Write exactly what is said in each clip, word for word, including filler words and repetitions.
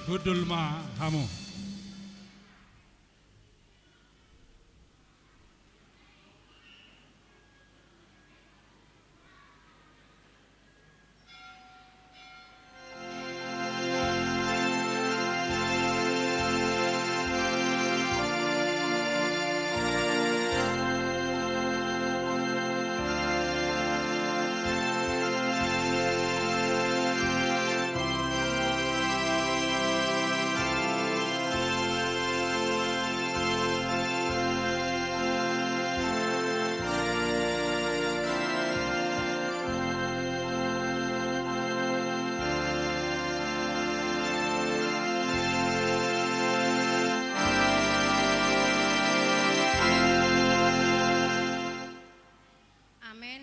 Hundul ma hamu. Amen.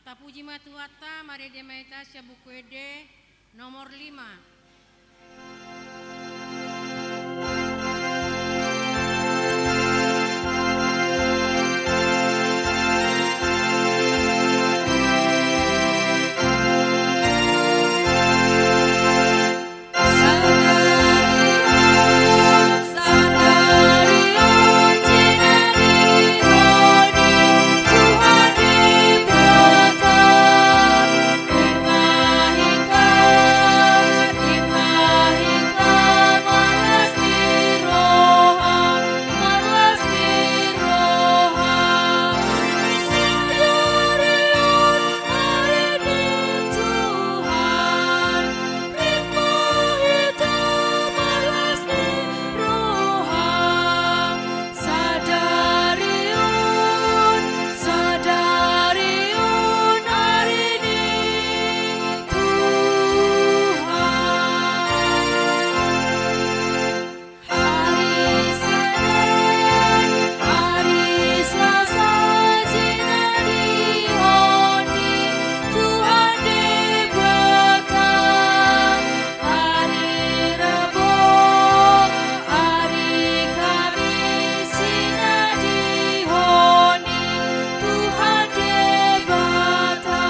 Tapuji ma Tuhanta, marende ma hita sian Buku Ende nomor lima. Sadari on, sadari on ari ni Tuhan. Ari Senin, ari Selasa, jinadi on di Tuhan Debata. Ari Rabu, ari Kamis, jinadi on di Tuhan Debata.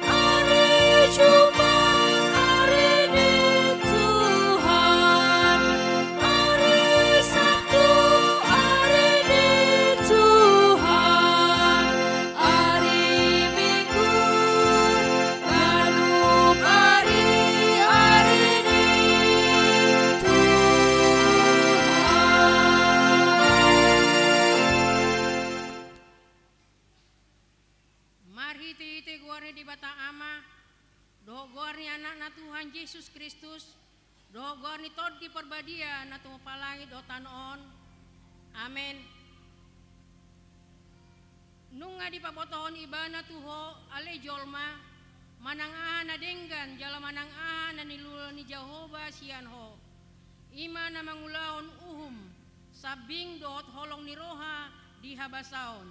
Ari Jumat, ari ni Tuhan. Ari Sabtu, ari ni Tuhan. Ari Minggu, ganup ari, ari ni Tuhan. Marhitehite goar ni Debata Ama, dohot goar ni Anakna Tuhan Jesus Kristus, dohot goar ni Tondi Parbadia na tumompa langit dohot tano on. Amen. Nunga dipabotohon Ibana tu ho ale jolma, manang aha na denggan jala manang aha na niluluan ni Jahowa sian ho. I ma na mangulahon uhum, sambing dohot holong ni roha di habasaon,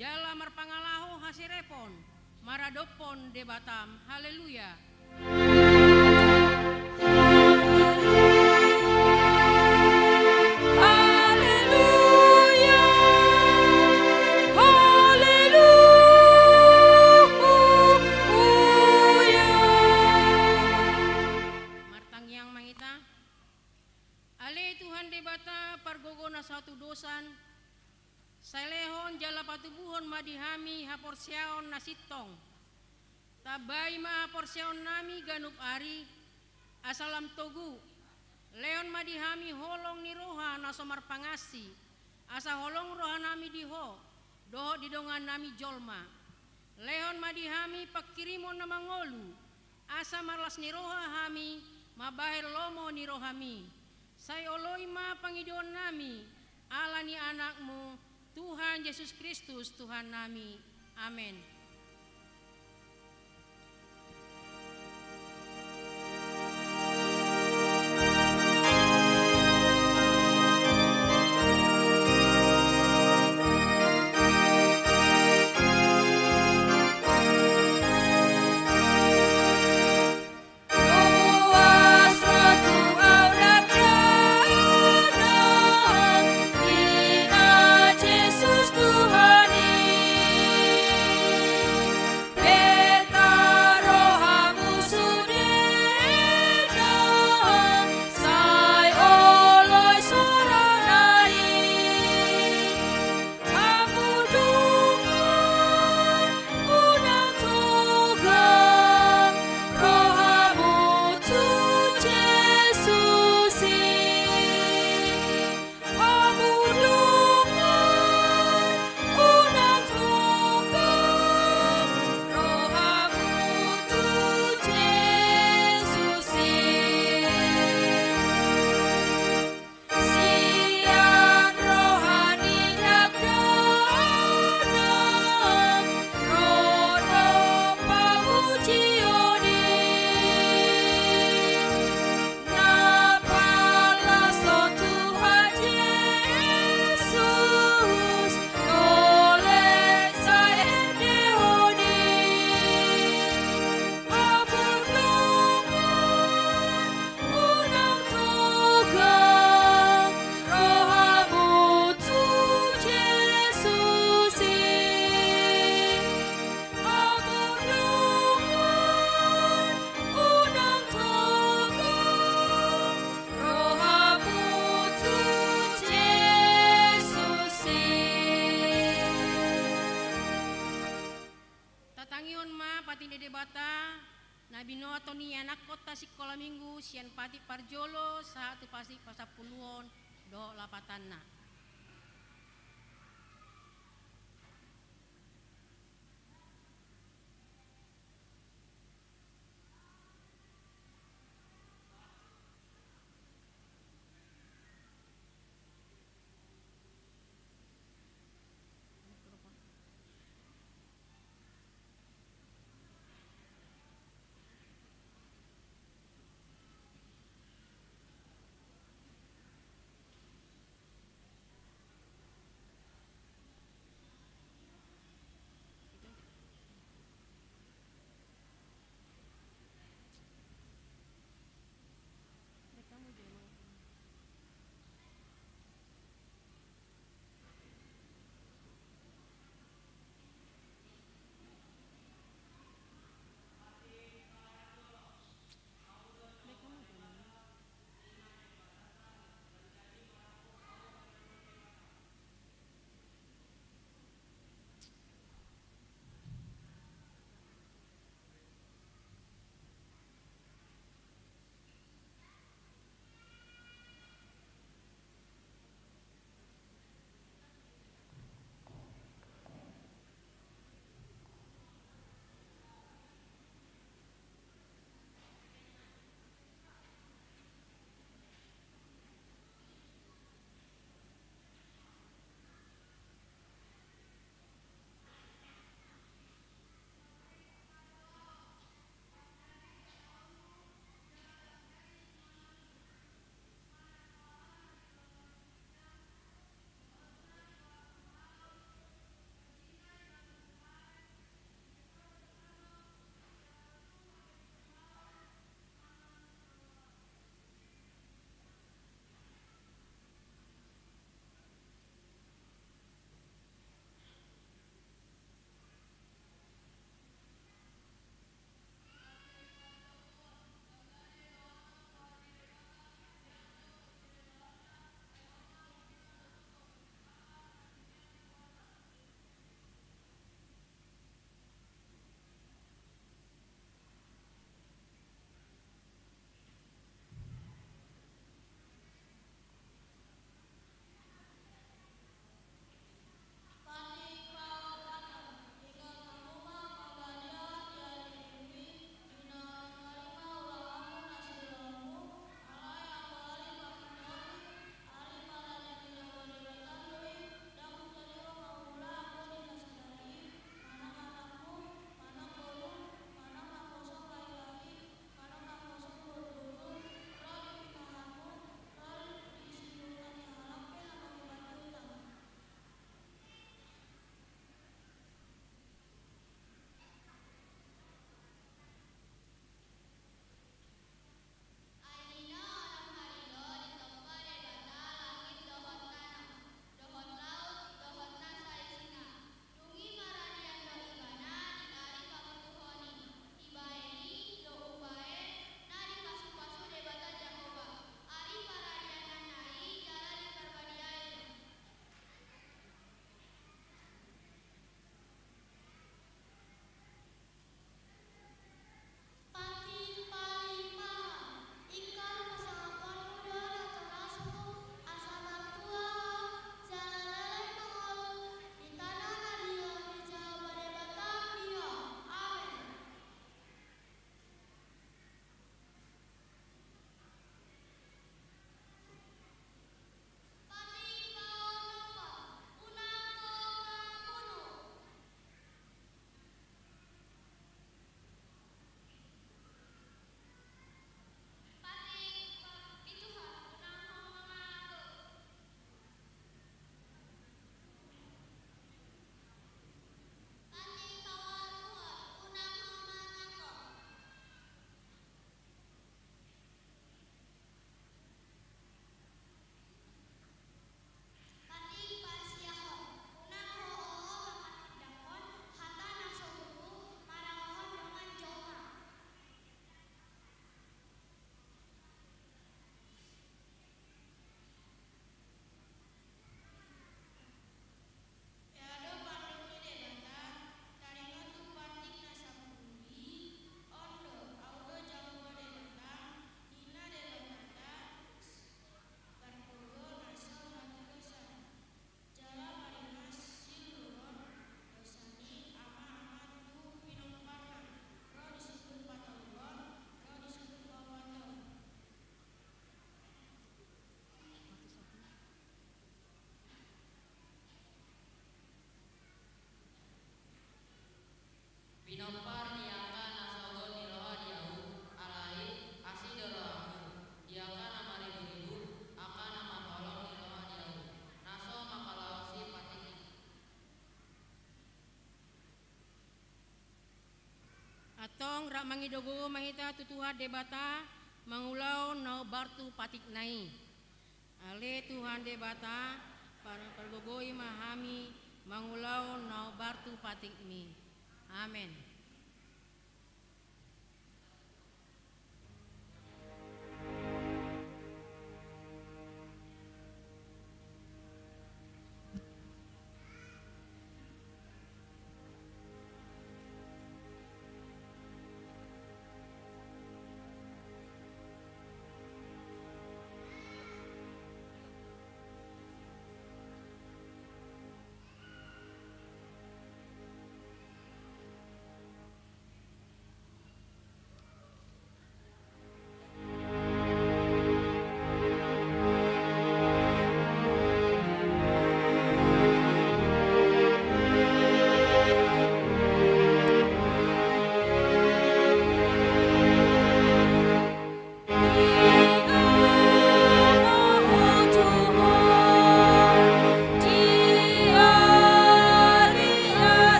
jala marpangalaho haserepon maradophon Debatam. Haleluya. Haleluya. Haleluya. Martangiang ma hita. Ale Tuhan Debata pargogo na sahatudosan, sai lehon jala patubuhon ma di hami haporseaon na sintong. Tambai ma haporseaonnami ganup ari, asa lam togu. Lehon ma di hami holong ni roha na so marpangansi, asa holong rohanami di ho, dohot di dongannami jolma. Lehon ma di hami pangkirimon na mangolu, asa marlas ni roha hami mambahen lomo ni rohami. Sai oloi ma pangidoannami, ala ni Anakmu, Tuhan Jesus Kristus, Tuhannami. Amen. Ion ma patik ni Debata na binoto ni anakkonta sikola minggu sian patik parjolo sahat tu patik pasampuluon dohot lapatanna. Pinompar ni angka na sogot ni roha di ahu, alai asi do rohangku, di angka na mariburibu, angka na marholong ni roha di ahu, na so mangkalaosi patik ni. Antong rap mangido gogo ma hita tu Tuhan Debata, mangulahon na hombar tu patikna i. Ale Tuhan Debata, par-, pargogoi ma hami mangulahon na hombar tu patikmi. Amen.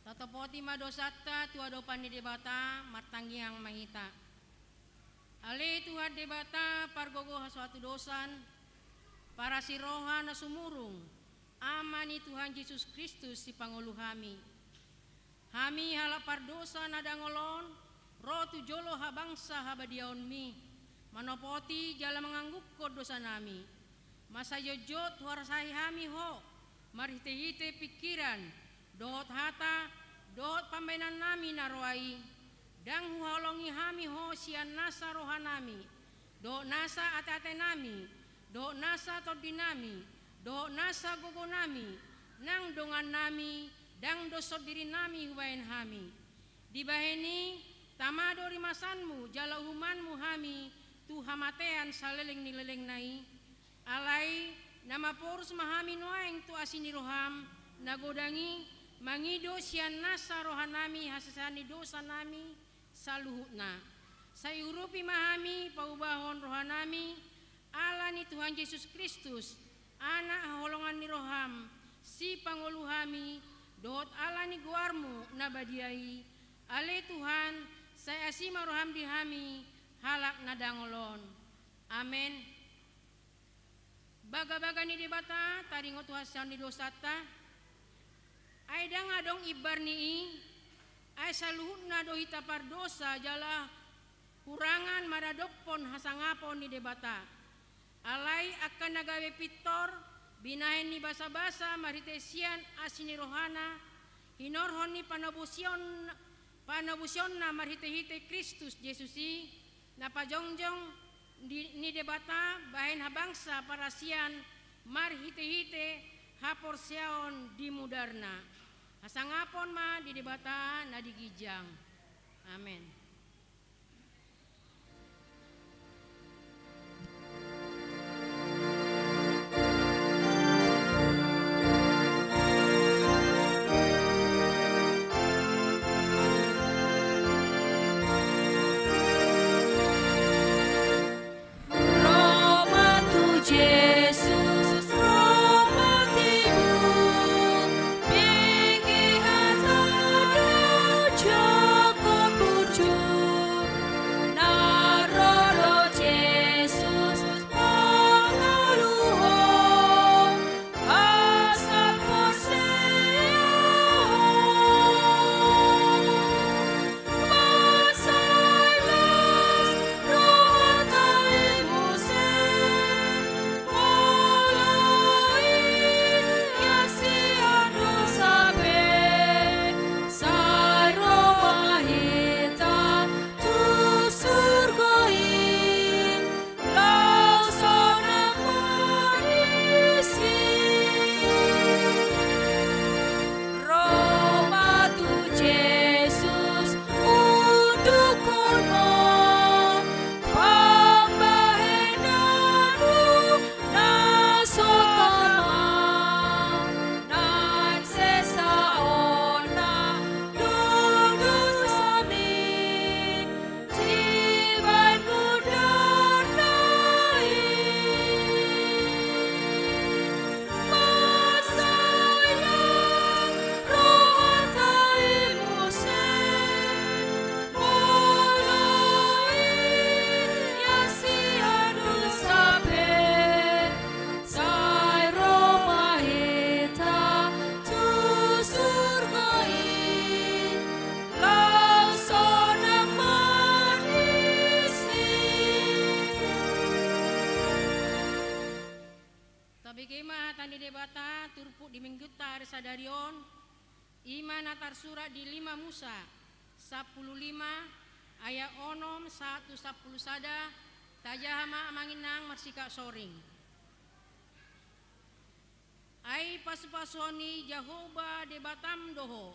Tatopoti ma dosanta tu adopan ni Debata, martangiang ma hita. Ale Tuhan Debata, pargogo hasuhatudosan, parasi roha na sumurung, Ama ni Tuhan Jesus Kristus, sipangolu hami. Hami halak pardosa na dangol on, ro tu jolo habangsa habadiaonmi, manopoti jala manganggungkon dosanami. Masa jotjot huarsahi hami Ho, marhitehite pingkiran, dohot hata, dohot pambahenannami na roa i. Ndang huhaholongi hami Ho sian nasa rohanami, dohot nasa ateatenami, dohot nasa tondinami, dohot nasa gogonami, nang dongannami, ndang do sondirinami hubahen hami. Dibahen i, tama do rimasanmu jala uhumanmu hami tu hamatean saleleng ni lelengna i. Alai na maporus ma hami nuaeng tu asi ni roham na godang i, mangido sian nasa rohanami hasesaan ni dosanami saluhutna. Sai urupi ma hami paubahon rohanami, ala ni Tuhan Jesus Kristus, Anak haholongan ni roham, sipangolu hami, dohot ala ni goarmu na badia i. Ale Tuhan, sai asi ma roham di hami, halak na dangol on. Amen. Bagabaga ni Debata, taringot tu hasesaan ni dosanta. Ai ndang adong imbar ni i, ai saluhutna do hita pardosa jala hurangan maradophon hasangapon ni Debata. Alai angka na gabe pintor, binahen ni basabasa marhite sian asi ni rohana, hinorhon ni panobusion-, panobusonna marhitehite Kristus Jesus i, na pajongjong di, ni Debata bahen habangsa parasian marhitehite haporseaon di mudarna. Hasangapon ma di Debata na di ginjang. Amen. Bege ma hata ni Debata turpuk di Minggunta ari sadari on, i ma na tarsurat di lima Musa, sampulu lima, ayat onom sahat tu sampulu sada, tajaha ma amang inang marsikap soring. Ai pasupasuon ni Jahowa Debatam do ho,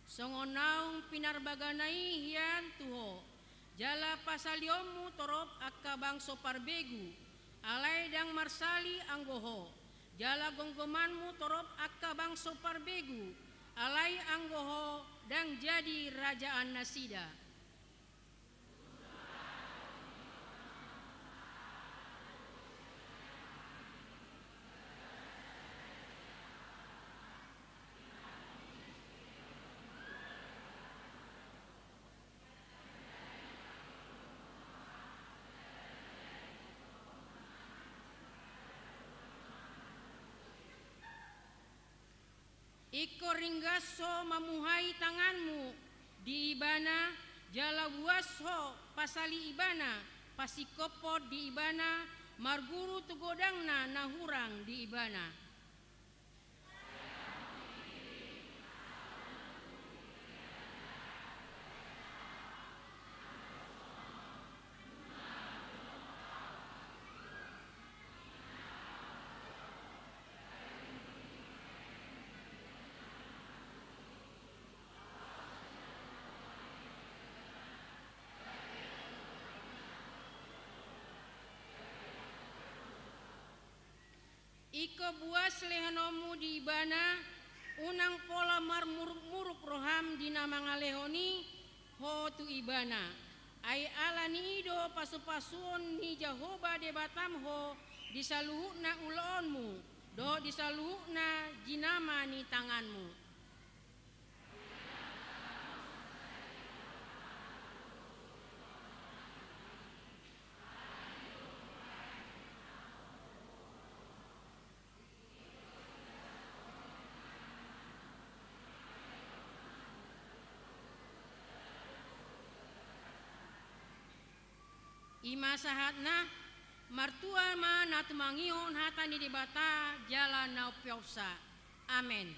songon naung pinarbagana i hian tu ho, jala pasalionmu torop angka bangso parbegu, alai ndang marsali anggo ho, jala gomgomanmu torop angka bangso parbegu, alai anggo ho ndang jadi rajaannasida. Ingkon ringgas ho mamuhai tanganmu di ibana, jala buas ho pasali ibana, pasingkophon di ibana, marguru tu godangna na hurang di ibana. Ingkon buas lehononmu di ibana, unang pola marmuruk-muruk roham di na mangalehon i ho tu ibana. Ai ala ni i do pasupasuon ni Jahowa Debatam ho di saluhutna ulaonmu, dohot di saluhutna jinama ni tanganmu. I ma sahatna. Martua ma na tumangihon hata ni Debata jala na umpeopsa. Amen.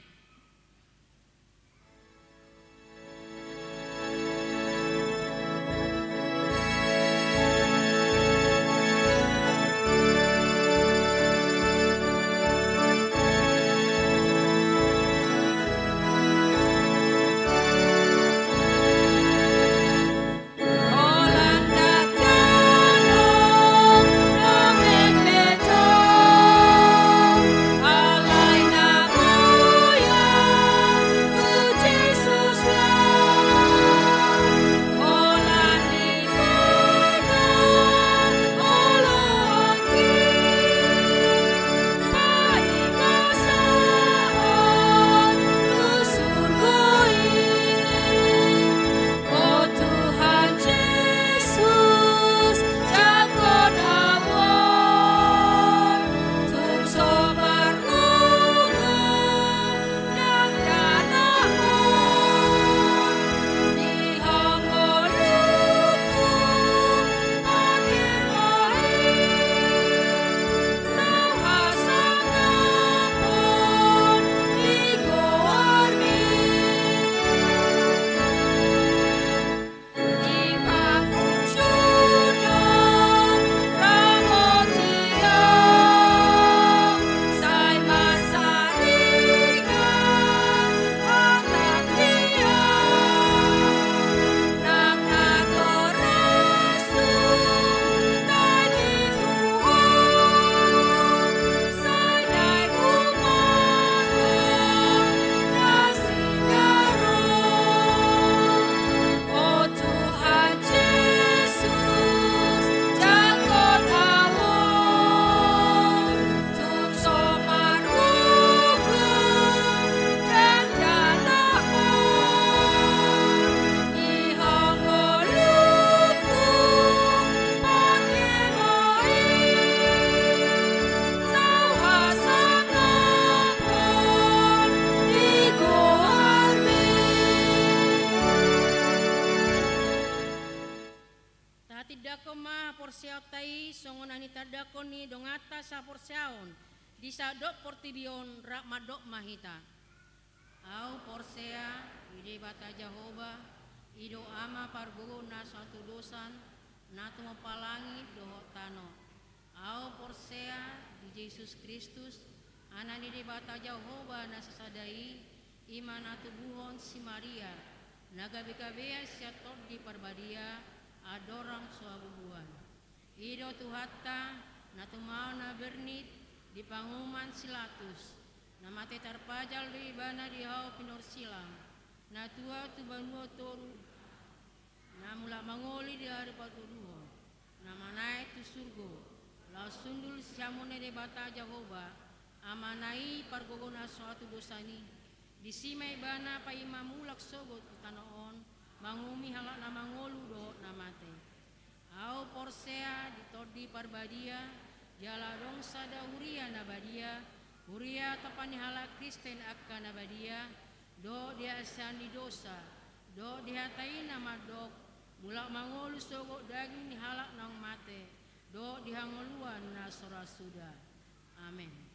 Tatindangkon ma haporseaonta i songon na nitindangkon ni donganta sahaporseaon Di sandok portibi on rap mandok ma hita: Ahu porsea di Debata Jahowa, i do Ama pargogo na so hatudosan, na tumompa langit dohot tano. Ahu porsea di Jesus Kristus, Anak ni Debata Jahowa na sasada i, i ma na tubuhon si Maria, na gabegabean sian Tondi Parbadia, andorang so habubuhan. I do Tuhanta, na tumaon na bernit di panguhuman si Latus, na mate tarpajal do Ibana di hau pinorsilang, na tua tu banua toru, na mulak mangoli di ari patoluhon, na manaek tu surgo, laos hundul siamun ni Debata Jahowa, Amana i pargogo na so hatudosan i. Disi ma Ibana paima mulak sogot tu tano on, manguhumi halak na mangolu dohot na mate. Ahu porsea di Tondi Parbadia, jala adong sada huria na badia, huria tompa ni halak Kristen angka na badia, dohot di hasesaan ni dosa, dohot di hata i na mandok, mulak mangolu sogot daging ni halak naung mate, dohot di hangoluan na so ra suda. Amen.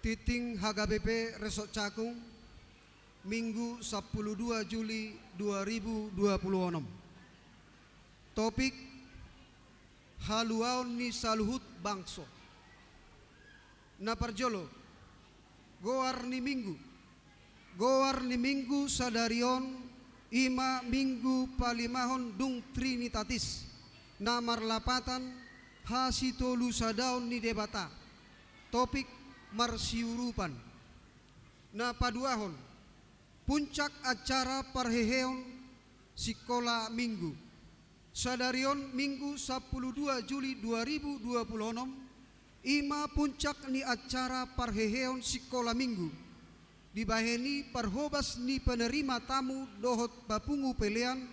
Tingting H K B P Resort Cakung, Minggu sampulu dua Juli dua ribu dua puluh onom. Topik: Haluaon ni saluhut bangso. Na parjolo, goar ni Minggu. Goar ni Minggu sadari on i ma Minggu palimahon dung Trinitatis, na marlapatan hasitolusadaon ni Debata. Topik: Marsiurupan. Na paduahon, puncak acara parheheon sikola Minggu. Sadari on Minggu sampulu dua Juli dua ribu dua puluh onom, i ma puncak ni acara parheheon sikola Minggu. Dibahen i parhobas ni penerima tamu dohot papungu pelean,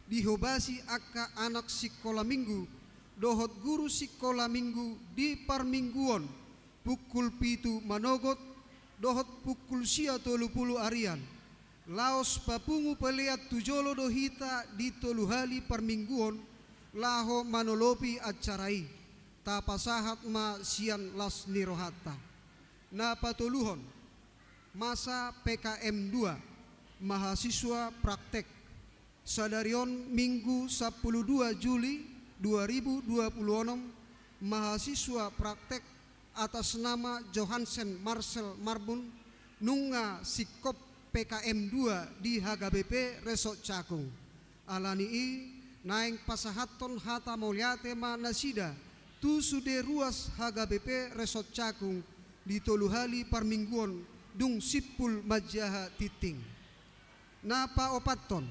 dihobasi angka anak sikola Minggu dohot guru sikola Minggu di parmingguon, pukul pitu manogot dohot pukul sia tolu pulu arian. Laos papungu pelean tu jolo do hita di tolu hali parmingguon, laho manolopi acara i. Tapasahat ma sian las ni rohanta. Na patoluhon, masa P K M dua, mahasiswa praktek. Sadari on Minggu sampulu dua Juli dua ribu dua puluh onom, mahasiswa praktek atas nama Johansen Marcel Marbun nunga singkop P K M dua di H K B P Resort Cakung. Ala ni i, naeng pasahathon hata mauliate ma nasida tu sude ruas H K B P Resort Cakung di tolu hali parmingguon dung simpul manjaha tingting. Na paopathon,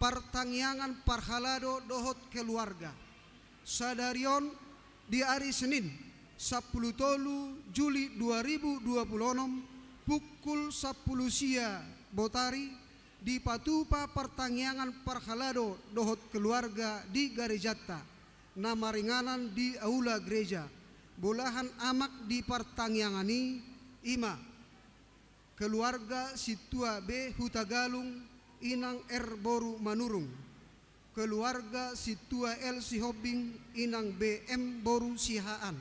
partangiangan parhalado dohot keluarga. Sadari on di ari Senin, sampulu tolu Juli dua ribu dua puluh onom, pukul sampulu sia botari, dipatupa partangiangan parhalado dohot keluarga di garejanta, na maringanan di aula gereja. Bolahan amak di partangiangan i, i ma: Keluarga Sintua B Hutagalung, Inang R boru Manurung. Keluarga Sintua L Sihombing, Inang B M boru Siahaan.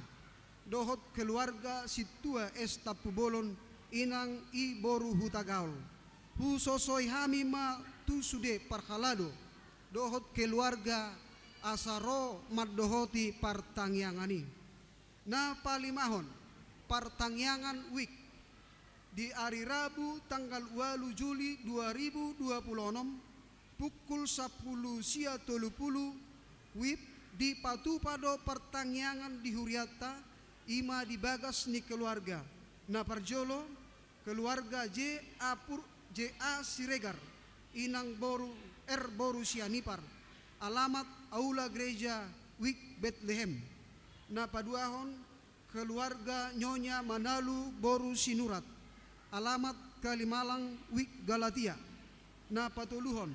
Dohot keluarga Sintua S Tampubolon, Inang I boru Hutagaol. Husosoi hami ma tu sude parhalado dohot keluarga asa ro mandohoti partangiangan i. Na palimahon, partangiangan wijk. Di ari Rabu tanggal ualu Juli dua ribu dua puluh onom, pukul sampulu sia tolu pulu wib, dipatupa do partangiangan di hurianta, i ma di bagas ni keluarga. Na parjolo, keluarga J A Pur-, J A Siregar, Inang boru R boru Sianipar, alamat Aula Gereja, Wijk Betlehem. Na paduahon, keluarga Nyonya Manalu boru Sinurat, alamat Kalimalang, Wijk Galatia. Na patoluhon,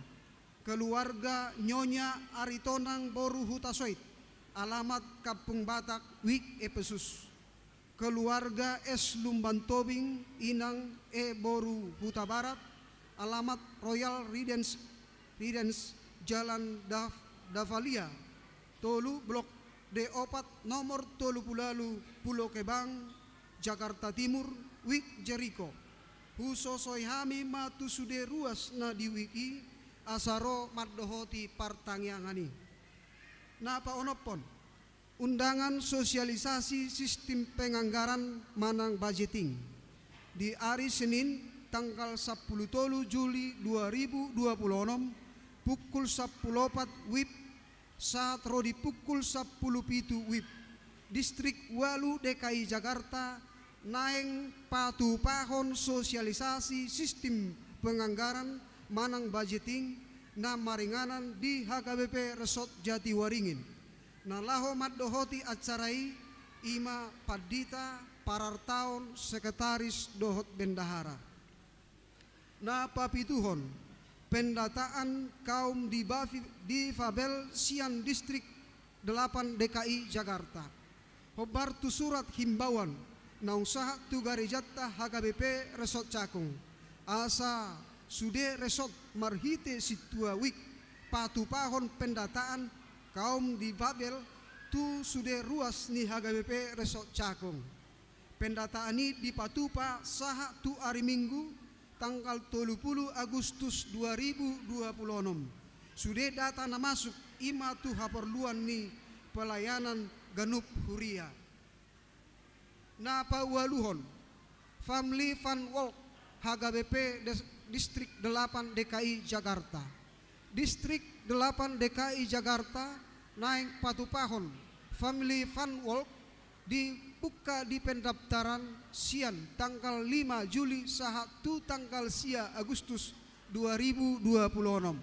keluarga Nyonya Aritonang boru Hutasoit, alamat Kampung Batak, Wijk Epesus. Keluarga S Lumbantobing, Inang E boru Hutabarat, alamat Royal Residence, Residence, Jalan Daf-, Davalia tolu, Blok D opat, nomor tolu pulu ualu, Pulo Gebang, Jakarta Timur, Wijk Jeriko. Husosoi hami ma tu sude ruas na di wijk i, asa ro mandohoti partangiangan i. Na paonomhon, undangan sosialisasi sistim penganggaran manang budgeting. Di ari Senin, tanggal sampulu tolu Juli dua ribu dua puluh onom, pukul sampulu opat wib sahat ro di pukul sampulu pitu wib, Distrik ualu D K I Jakarta naeng patupahon sosialisasi sistim penganggaran manang budgeting na maringanan di H K B P Resort Jatiwaringin. Na laho mandohoti acara i, i ma pandita, parartaon, sekretaris dohot bendahara. Na papituhon, pendataan kaum dibafi-, difabel sian Distrik delapan D K I Jakarta. Hombar tu surat himbauan naung sahat tu garejanta H K B P Resort Cakung, asa sude resort marhite sintua wijk patupahon pendataan kaum difabel tu sude ruas ni H K B P Resort Cakung. Pendataan i dipatupa sahat tu ari Minggu, tanggal tolu pulu Agustus dua ribu dua pulu onom. Sude data na masuk i ma tu haporluan ni pelayanan ganup huria. Na paualuhon, Family Fun Walk H K B P Des-, Distrik delapan D K I Jakarta. Distrik delapan D K I Jakarta naeng patupahon Family Fun Walk, dibungka di pendaftaran sian tanggal lima Juli sahat tu tanggal sia Agustus dua ribu dua pulu onom.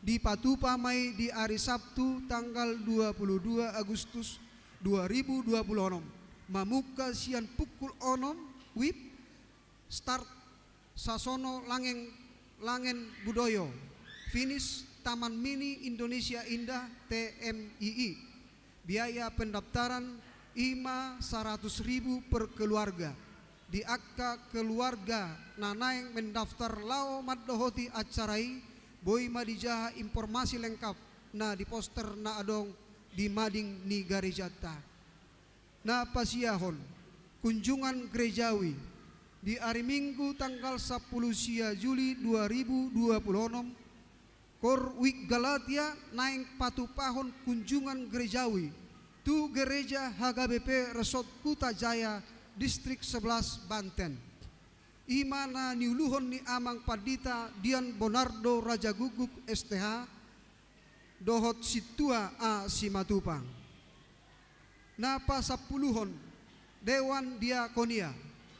Dipatupa ma i di ari Sabtu tanggal dua pulu dua Agustus dua ribu dua pulu onom, mamungka sian pukul onom W I B, start Sasono Langen, Langen Budoyo, finish Taman Mini Indonesia Indah, T M I I. Biaya pendaftaran i ma saratus ribu per keluarga. Di angka keluarga na naeng mendaftar laho mandohoti acara i, boi ma dijaha informasi lengkap na di poster na adong di mading ni garejanta. Na pasiahon, kunjungan gerejawi. Di ari Minggu tanggal sampulu sia Juli dua ribu dua pulu onom, Core Week Galatia naeng patupahon kunjungan gerejawi tu gereja H K B P Resort Kuta Jaya, Distrik sebelas Banten. I ma na niuluhon ni Amang Pandita Dian Bonardo Raja Guguk S T H dohot Sintua A Simatupang. Na pasampuluhon, Dewan Diakonia,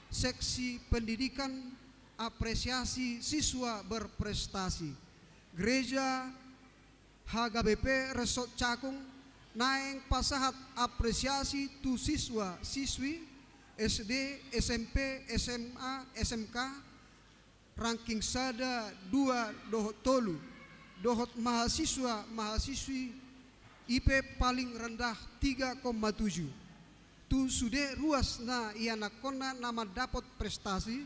Seksi Pendidikan, apresiasi siswa berprestasi. Gereja H K B P Resort Cakung naeng pasahat apresiasi tu siswa siswi S D, S M P, S M A, S M K, ranking sada, dua, dohot tolu, dohot mahasiswa mahasiswi I P paling rendah tiga koma tujuh. Tu sude ruas na ianakhonna na mandapot prestasi,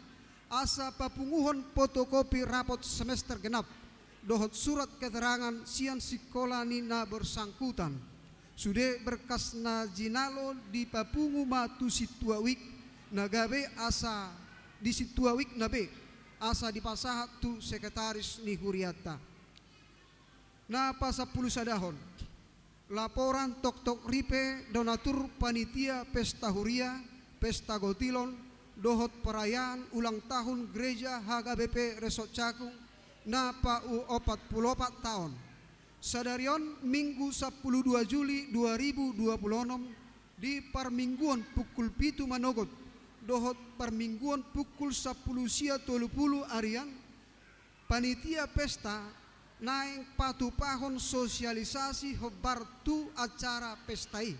asa papunguhon fotokopi rapot semester genap dohot surat keterangan sian sikola ni na bersangkutan. Sude berkas na jinalo dipapungu ma tu Sintua Week na gabe asa, di Sintua Week na be, asa dipasahat tu sekretaris ni hurianta. Na pasampulu sadahon, laporan toktok ripe donatur panitia pesta huria, pesta gotilon, dohot perayaan ulang tahun gereja H K B P Resort Cakung na pauopat pulu opat taon. Sadari on Minggu sampulu dua Juli dua ribu dua pulu onom, di parmingguon pukul pitu manogot dohot parmingguon pukul sampulu sia tolu pulu arian, panitia pesta naeng patupahon sosialisasi hombar tu acara pesta i.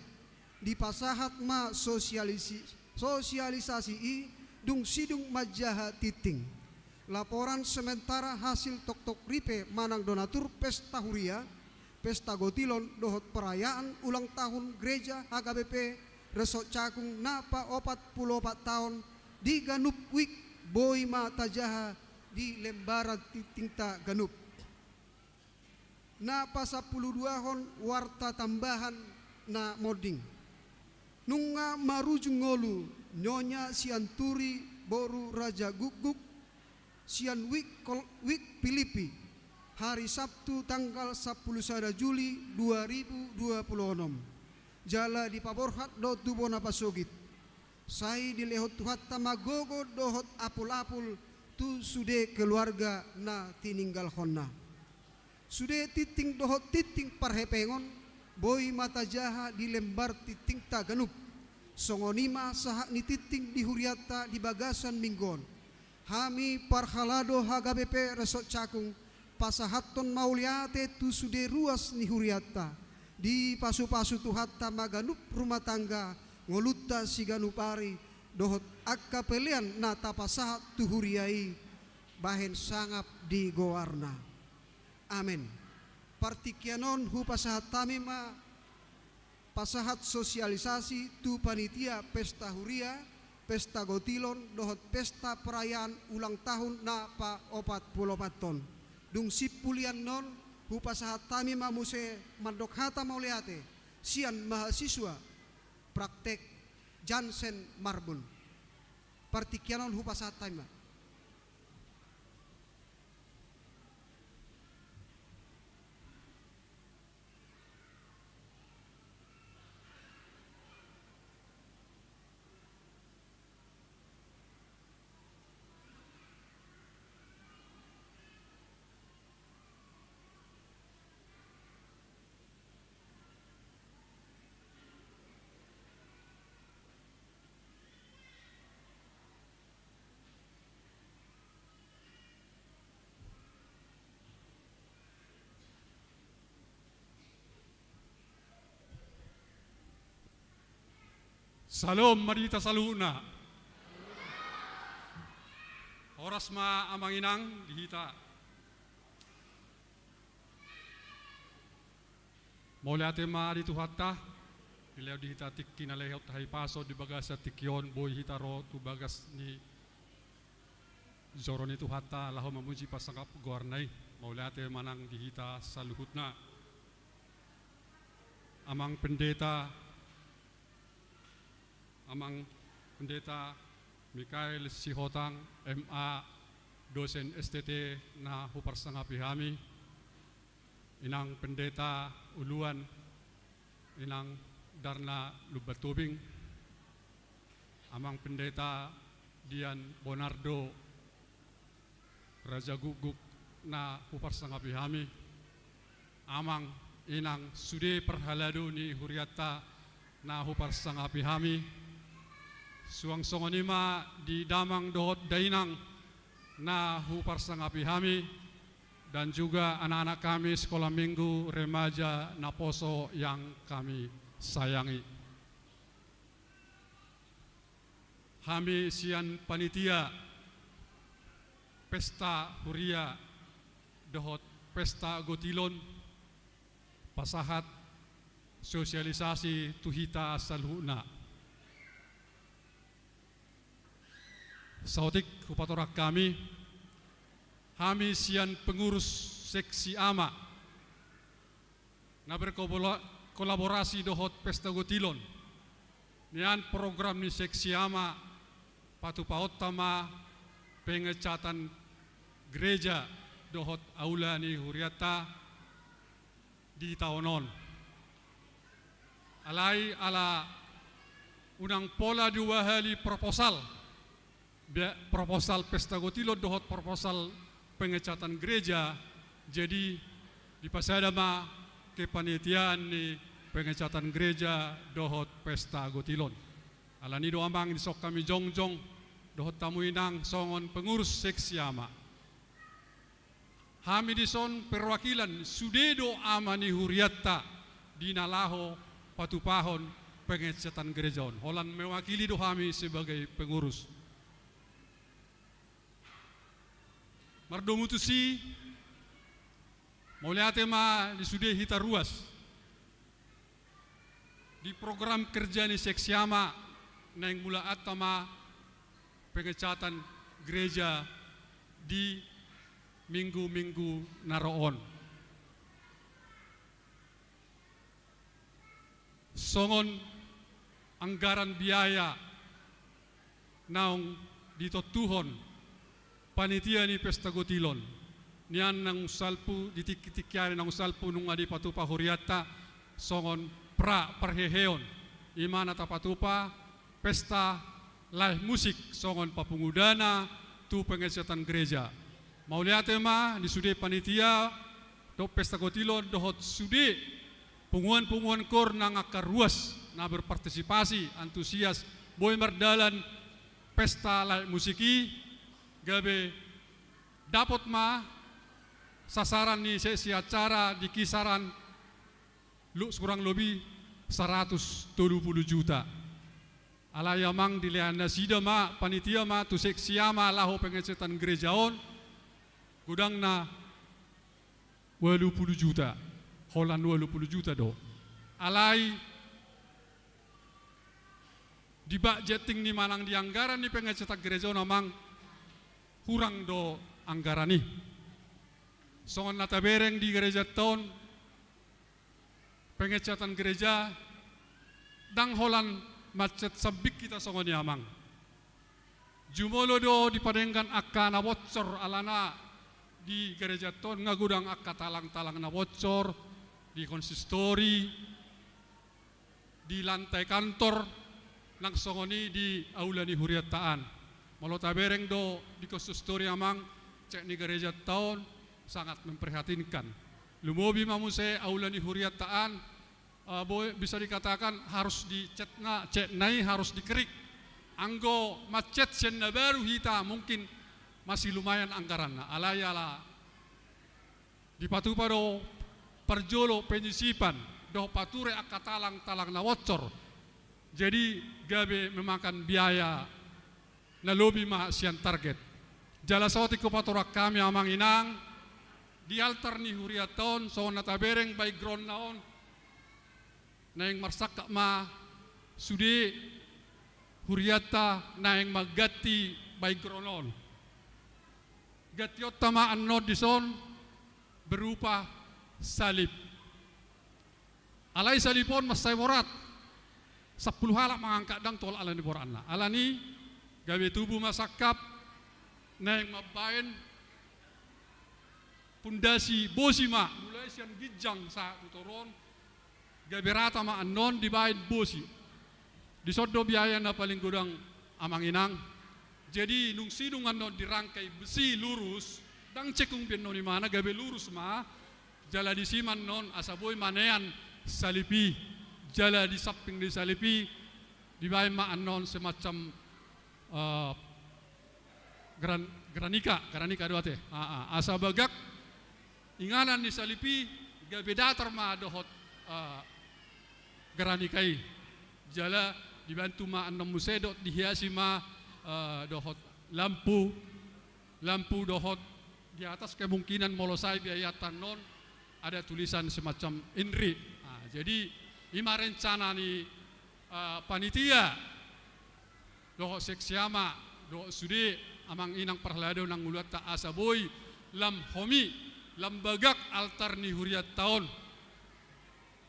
Dipasahat ma sosialisi-, sosialisasi i dung sidung manjaha tingting. Laporan sementara hasil toktok ripe manang donatur pesta huria, pesta gotilon dohot perayaan ulang tahun gereja H K B P Resort Cakung na paopat pulu opat taon di ganup week boi ma tajaha di lembaran tingtingta ganup. Na pasampulu duahon, warta tambahan na monding. Nunga marujung ngolu Nyonya Sianturi boru Raja Guguk sian Week Kol-, Week Pilipi, hari Sabtu tanggal sampulu sada Juli dua ribu dua pulu onom. Jala dipaborhat do tu bona pasogit. Sai dilehon Tuhanta ma gogo dohot apul-apul tu sude keluarga na tininggalhonna. Sude tingting dohot tingting parhepengon boi ma tajaha di lembar tingtingta ganup. Songon i ma sahat ni tingting di hurianta di bagasan minggu on. Hami parhalado H K B P Resort Cakung pasahathon mauliate tu sude ruas ni hurianta. Dipasupasu Tuhanta ma ganup rumah tangga ngolunta siganup ari dohot angka pelean na tapasahat tu huria i bahen sangap di goarna. Amen. Partingkian on hupasahat hami ma pasahat sosialisasi tu panitia pesta huria, pesta gotilon dohot pesta perayaan ulang tahun na paopat pulu opat on. Dung simpulian on, hupasahat hami ma muse mandok hata mauliate sian mahasiswa praktek Jansen Marbun. partingkian on hupasahat hami ma. Salom ma di hita saluhutna. Horas ma amang inang di hita. Mauliate ma di Tuhanta, dilehon di hita tingki na lehon hahipason di bagasan tingki on, boi hita ro tu bagas ni joro ni Tuhanta laho mamuji pasangap goarna i. Mauliate ma nang di hita saluhutna. Amang Pendeta, Amang Pendeta Mikael Sihotang, M A, dosen S T T na huparsangapi hami, Inang Pendeta Uluan, Inang Darna Lumban Tobing, Amang Pendeta Dian Bonardo, Raja Gukguk na huparsangapi hami, amang inang sude parhalado ni hurianta na huparsangapi hami, suang songon i ma di damang dohot dainang na huparsangapi hami, dan juga anak-anak kami sekolah minggu remaja Naposo yang kami sayangi. Hami sian panitia pesta huria dohot pesta gotilon pasahat sosialisasi tu hita saluhutna. Saotik hupatorang hami, hami sian pengurus seksi ama na berkobola-, kolaborasi dohot pesta gotilon. Nian program ni seksi ama patupaonta ma pengecatan gereja dohot aula ni hurianta di taon on. Alai ala unang pola dua hali proposal, be-, proposal pesta gotilon dohot proposal pengecatan gereja, jadi dipasada ma kepanitiaan ni pengecatan gereja dohot pesta gotilon. Alani do amang dison hami jongjong dohot hamu inang songon pengurus seksi ama. Hami dison perwakilan sude do ama ni hurianta di na laho patupahon pengecatan gereja on. Holan mewakili do hami sebagai pengurus. Mardomu tusi, mauliate ma di sude hita ruas. Di program kerja ni seksi ama naeng mulaanta ma pengecatan gereja di minggu-minggu na ro on. Songon anggaran biaya naung ditontuhon panitia ni pesta gotilon. Nian naung salpu di tingki-tingki ari naung salpu nunga dipatupa hurianta songon pra parheheon. I ma na tapatupa pesta live musik songon papungu dana tu pengecatan gereja. Mauliate ma di sude panitia dohot pesta gotilon dohot sude punguan-punguan koor nang angka ruas na berpartisipasi antusias boi mardalan pesta live musik i, gabe dapot ma sasaran ni seksi acara di kisaran lu-, kurang lobi saratus tolu pulu juta. Alai amang dilehon nasida ma panitia ma tu seksi ama laho pengecatan gereja on, godangna ualu pulu juta, holan ualu pulu juta do. Alai di budgeting ni manang di anggaran ni pengecatan gereja on amang hurang do anggaran i. Songon na tabereng di gerejanta on, pengecatan gereja ndang holan mancet sambing hita songon i amang. Jumolo do dipadenggan angka na bocor alana di garejanta on nga godang angka talang-talang na bocor di konsistori, di lantai kantor, nang songon i di aula ni hurianta an. Molo tabereng do di konsistori amang, cet ni garejanta on sangat memprihatinkan. Lumobi ma muse aula ni hurianta an, eh, bo-, bisa dikatakan harus dicetna, cetna i harus dikerik. Anggo mancet sian na baru hita mungkin masih lumayan anggaranna. Alai ala dipatupa do parjolo penyisipan dohot pature angka talang-talang na bocor. Jadi gabe memakan biaya na lobi ma sian target. Jala saotik hupatorang hami amang inang, di altar ni hurianta on songon na tabereng background-na on, naeng marsangkap ma sude hurianta naeng mangganti background on. Gantionta ma annon dison berupa salib. Alai salib on mansai borat. Sampulu halak mangangkat, ndang tolap ala ni boratna. Alani gabe tubu ma sangkap naeng mambaen pundasi bosi ma, mulai sian ginjang sahat tu toru on, gabe rata ma annon dibaen bosi. Dison do biaya na paling godang amang inang. Jadi dung sidung annon dirangkai besi lurus, ndang cekung be annon imana, gabe lurus ma. Jala disi ma annon asa boi manean salib i. Jala di samping ni salib i dibaen ma annon semacam, eh, gran-, granika, granika do ate. Ah, ah. Asa bagak inganan ni salib i gabe datar ma dohot, eh, granika i. Jala dibantu ma annon muse dohot dihiasi ma, eh, dohot lampu, lampu dohot di atas kemungkinan molo sae biayanta annon ada tulisan semacam inri. Ah, jadi ima rencana ni, eh, panitia dohot seksi ama, dohot sude amang inang parhalado nang uluanta asa boi lam homi, lam bagak altar ni hurianta on.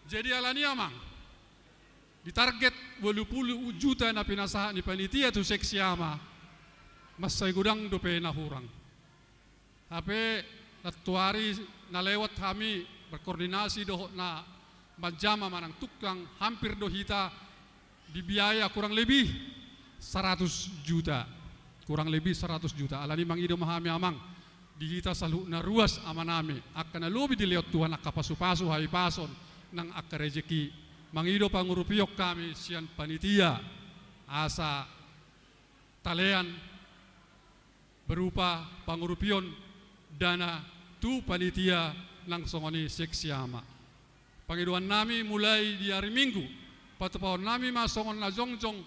Jadi alani amang, di target ualu pulu juta na pinasahat ni panitia tu seksi ama, mansai godang dope na hurang. Hape nantuari na lewat hami berkoordinasi dohot na manjama manang tukang, hampir do hita di biaya kurang lebih saratus juta. Kurang lebih saratus juta. Alani mangido ma hami amang, di hita saluhutna ruas amanami, angka na lobi dilehon Tuhan angka pasupasu, hahipason nang angka rejeki. Mangido pangurupion hami sian panitia asa talean berupa pangurupion dana tu panitia nang songon i seksi ama. Pangidoannami mulai di ari Minggu, patupaonnami ma songon na jongjong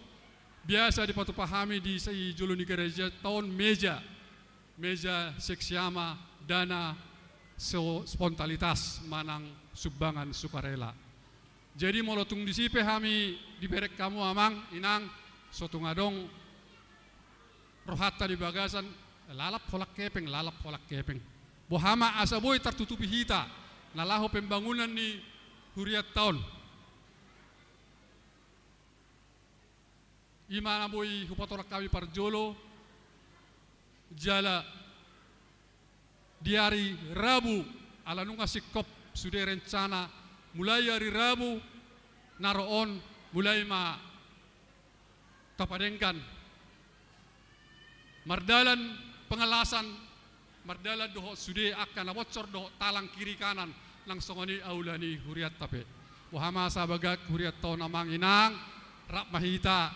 biasa dipatupa hami di jolo ni garejanta on meja, meja seksi ama dana so-, spontanitas manang sumbangan sukarela. Jadi molo tung disi pe hami dibereng hamu amang inang, so tung adong rohanta di bagasan, lalap holan hepeng, lalap holan hepeng. Boha ma asa boi tartutupi hita na laho pembangunan ni hurianta on. Ima na boi hupatorang hami parjolo, jala di ari Rabu, ala nunga singkop sude rencana, mulai ari Rabu na ro on, mulai ma tapadenggan mardalan pengelasan, mardalan dohot sude angka na bocor dohot talang kiri kanan, nang songon i aula ni hurianta pe. Boha ma asa bagak hurianta on amang inang, rap ma hita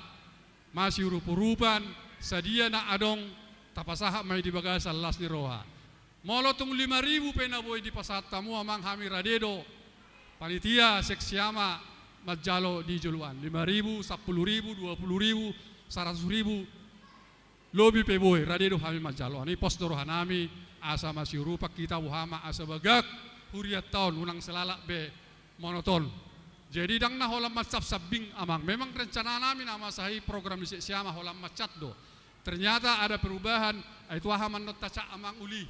masiurup-urupan, sadia na adong tapasahat ma i di bagasan las ni roha. Molo tung lima ribu pe na boi dipasahat hamu amang, hami rade do panitia seksi ama manjalo di joloan. Lima ribu, sampulu ribu, dua pulu ribu, saratus ribu, lobi pe boi, rade do hami manjalo. Alani pos do rohanami asa masiurupan hita, boha ma asa bagak hurianta on, unang sai lalap be monoton. Jadi ndang na holan mancap sambing amang. Memang rencananami na masa i program ni seksi ama holan mancap do. Ternyata ada perubahan, ai tu aha ma annon tacap amang uli.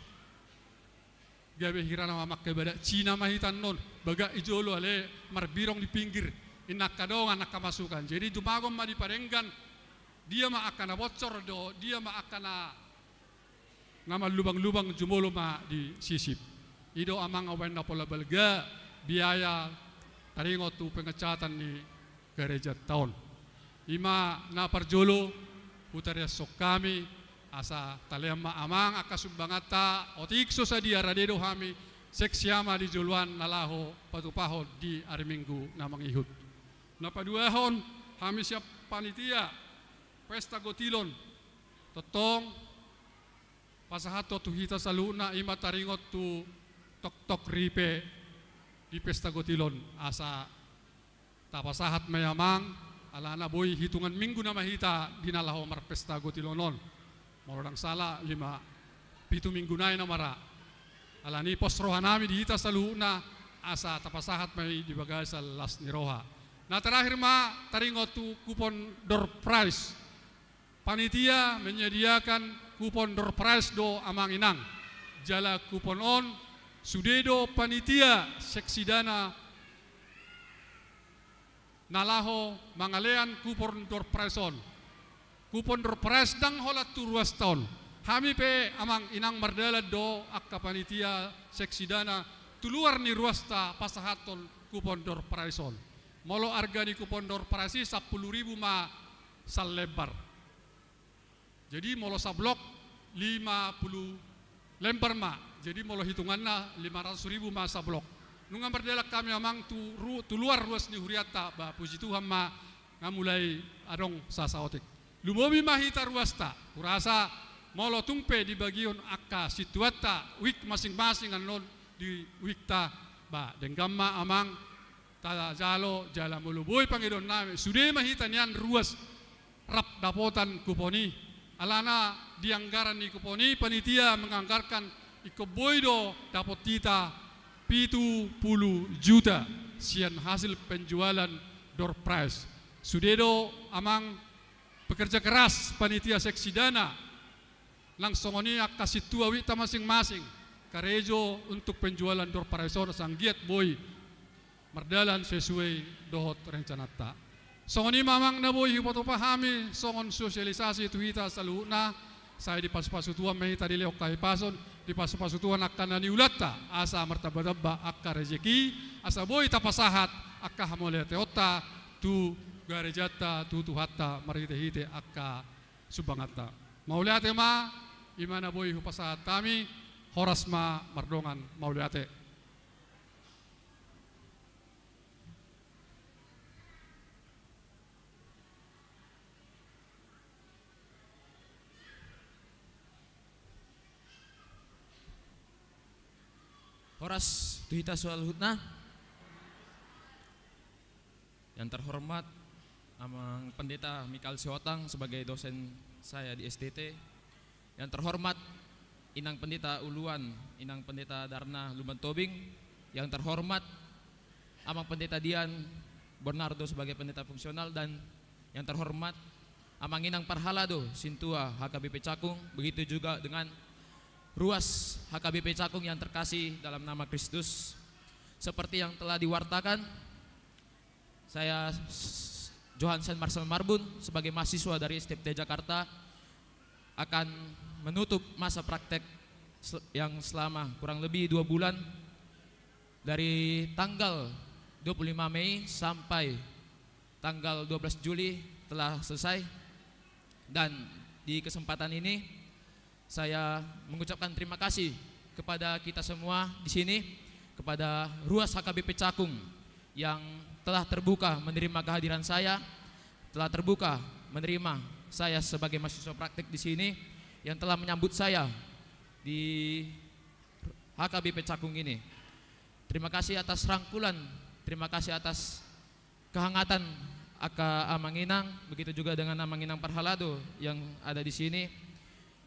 Gabe hira na mamangke badak Cina ma hita annon, bagak i jolo ale marbirong di pinggir. Inna angka dongan, angka masukan. Jadi jumagon ma dipadenggan Dia ma angka na bocor do, dia ma angka na na mallubang-lubang jumolo ma disisip. I do amang umbahen na pola balga biaya taringot tu pengecatan ni garejanta on. I ma na parjolo hutariashon hami, asa talean ma amang angka sumbanganta, otik so sadia rade do hami seksi ama di joloan na laho patupahon di ari Minggu na mangihut. Na paduahon, hami sian panitia Pesta Gotilon, tongtong pasahathon tu hita saluhutna, i ma taringot tu toktok ripe di Pesta Gotilon, asa tapasahat ma i amang, alana boi hitungan minggu nama hita di na laho marpesta gotilon on. Molo ndang sala lima pitu minggu nai nama ra. Alani i pos roha nami di hita saluhutna, asa tapasahat ma i di bagasan las ni roha. Na terakhir ma taringot tu kupon door prize. Panitia menyediakan kupon door prize do amang inang. Jala kupon on sude do panitia seksi dana na laho mangalean kupon door prize on. Kupon door prize ndang holan tu ruasta on. Hami pe amang inang mardalan do angka panitia seksi dana tu luar ni ruasta pasahathon kupon door prize on. Molo arga ni kupon door prize i sampulu ribu ma salembar. Jadi molo sablok lima pulu lembar ma. Jadi molo hitunganna lima ratus ribu ma sablok. Nunga mardalan hami amang tu, ru-, tu luar ruas ni hurianta, ba puji Tuhan ma nga mulai adong sasaotik. Lumobi ma hita ruasta, hurasa molo tung pe dibagihon angka sintuanta wijk masing-masing annon di wiikta, ba denggan ma amang tajalo jala molo boi pangidoan nami, sude ma hita nian ruas rap dapotan kupon i. Alana di anggaran ni kupon i panitia menganggarkan ingkon boi do dapot hita pitu pulu juta sian hasil penjualan door prize. Sude do amang pekerja keras panitia seksi dana. Nang songon i angka sintua wiikta masing-masing karejo untuk penjualan door prize on asa anggiat boi mardalan sesuai dohot rencananta. Songon i ma amang na boi hupatupa hami songon sosialisasi tu hita saluhutna, sai dipasu-pasu Tuhan ma hita dilehon hahipason, dipasu-pasu Tuhan angka na niulanta asa martamba-tamba angka rejeki, asa boi tapasahat angka hamauliateonta tu garejanta, tu Tuhanta marhite-hite angka sumbanganta. Mauliate ma, i ma na boi hupasahat hami, horas ma mardongan mauliate. Horas tu hita saluhutna. Yang terhormat Amang Pendeta Mikael Sihombing sebagai dosen saya di S T T. Yang terhormat Inang Pendeta Uluan, Inang Pendeta Darna Lumban Tobing. Yang terhormat Amang Pendeta Dian Bernardo sebagai pendeta fungsional, dan yang terhormat Amang Inang Parhalado, Sintua H K B P Cakung, begitu juga dengan ruas H K B P Cakung yang terkasih dalam nama Kristus. Seperti yang telah diwartakan, saya, Johansen Marcel Marbun, sebagai mahasiswa dari S T P T Jakarta, akan menutup masa praktek sel-, yang selama kurang lebih dua bulan, dari tanggal dua puluh lima Mei sampai tanggal dua belas Juli telah selesai. Dan di kesempatan ini, saya mengucapkan terima kasih kepada kita semua di sini, kepada ruas H K B P Cakung yang telah terbuka menerima kehadiran saya, telah terbuka menerima saya sebagai mahasiswa praktik di sini, yang telah menyambut saya di H K B P Cakung ini. Terima kasih atas rangkulan, terima kasih atas kehangatan angka Amang Inang, begitu juga dengan Amang Inang Parhalado yang ada di sini,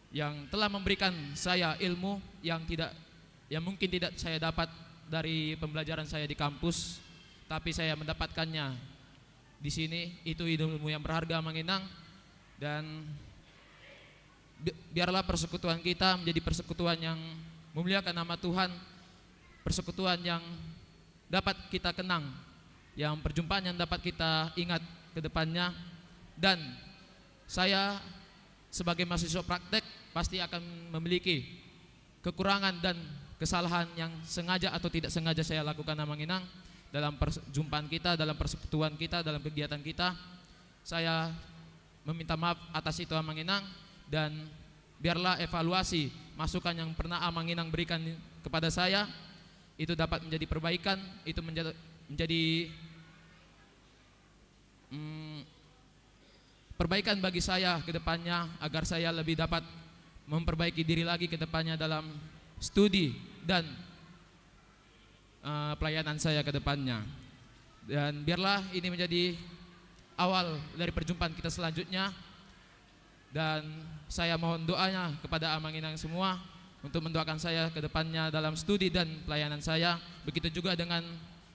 yang telah memberikan saya ilmu yang tidak, yang mungkin tidak saya dapat dari pembelajaran saya di kampus, tapi saya mendapatkannya di sini. Itu ilmu yang berharga, Amang Inang, dan bi-, biarlah persekutuan kita menjadi persekutuan yang memuliakan nama Tuhan, persekutuan yang dapat kita kenang, yang perjumpaan yang dapat kita ingat ke depannya, dan Saya sebagai mahasiswa praktek pasti akan memiliki kekurangan dan kesalahan yang sengaja atau tidak sengaja saya lakukan, Amang Inang, dalam perjumpaan kita, dalam persekutuan kita, dalam kegiatan kita. Saya meminta maaf atas itu, Amang Inang, dan biarlah evaluasi masukan yang pernah Amang Inang berikan kepada saya itu dapat menjadi perbaikan, itu menja-, menjadi, mm, perbaikan bagi saya ke depannya, agar saya lebih dapat memperbaiki diri lagi ke depannya dalam studi dan, eh, pelayanan saya ke depannya. Dan biarlah ini menjadi awal dari perjumpaan kita selanjutnya. Dan saya mohon doanya kepada Amang Inang semua untuk mendoakan saya ke depannya dalam studi dan pelayanan saya. Begitu juga dengan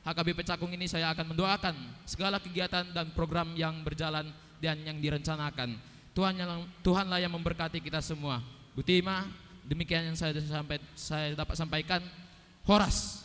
H K B P Cakung ini, saya akan mendoakan segala kegiatan dan program yang berjalan dan yang direncanakan. Tuhan yang, Tuhanlah yang memberkati kita semua. Boti ma, demikian yang saya sampai, saya dapat sampaikan. Horas.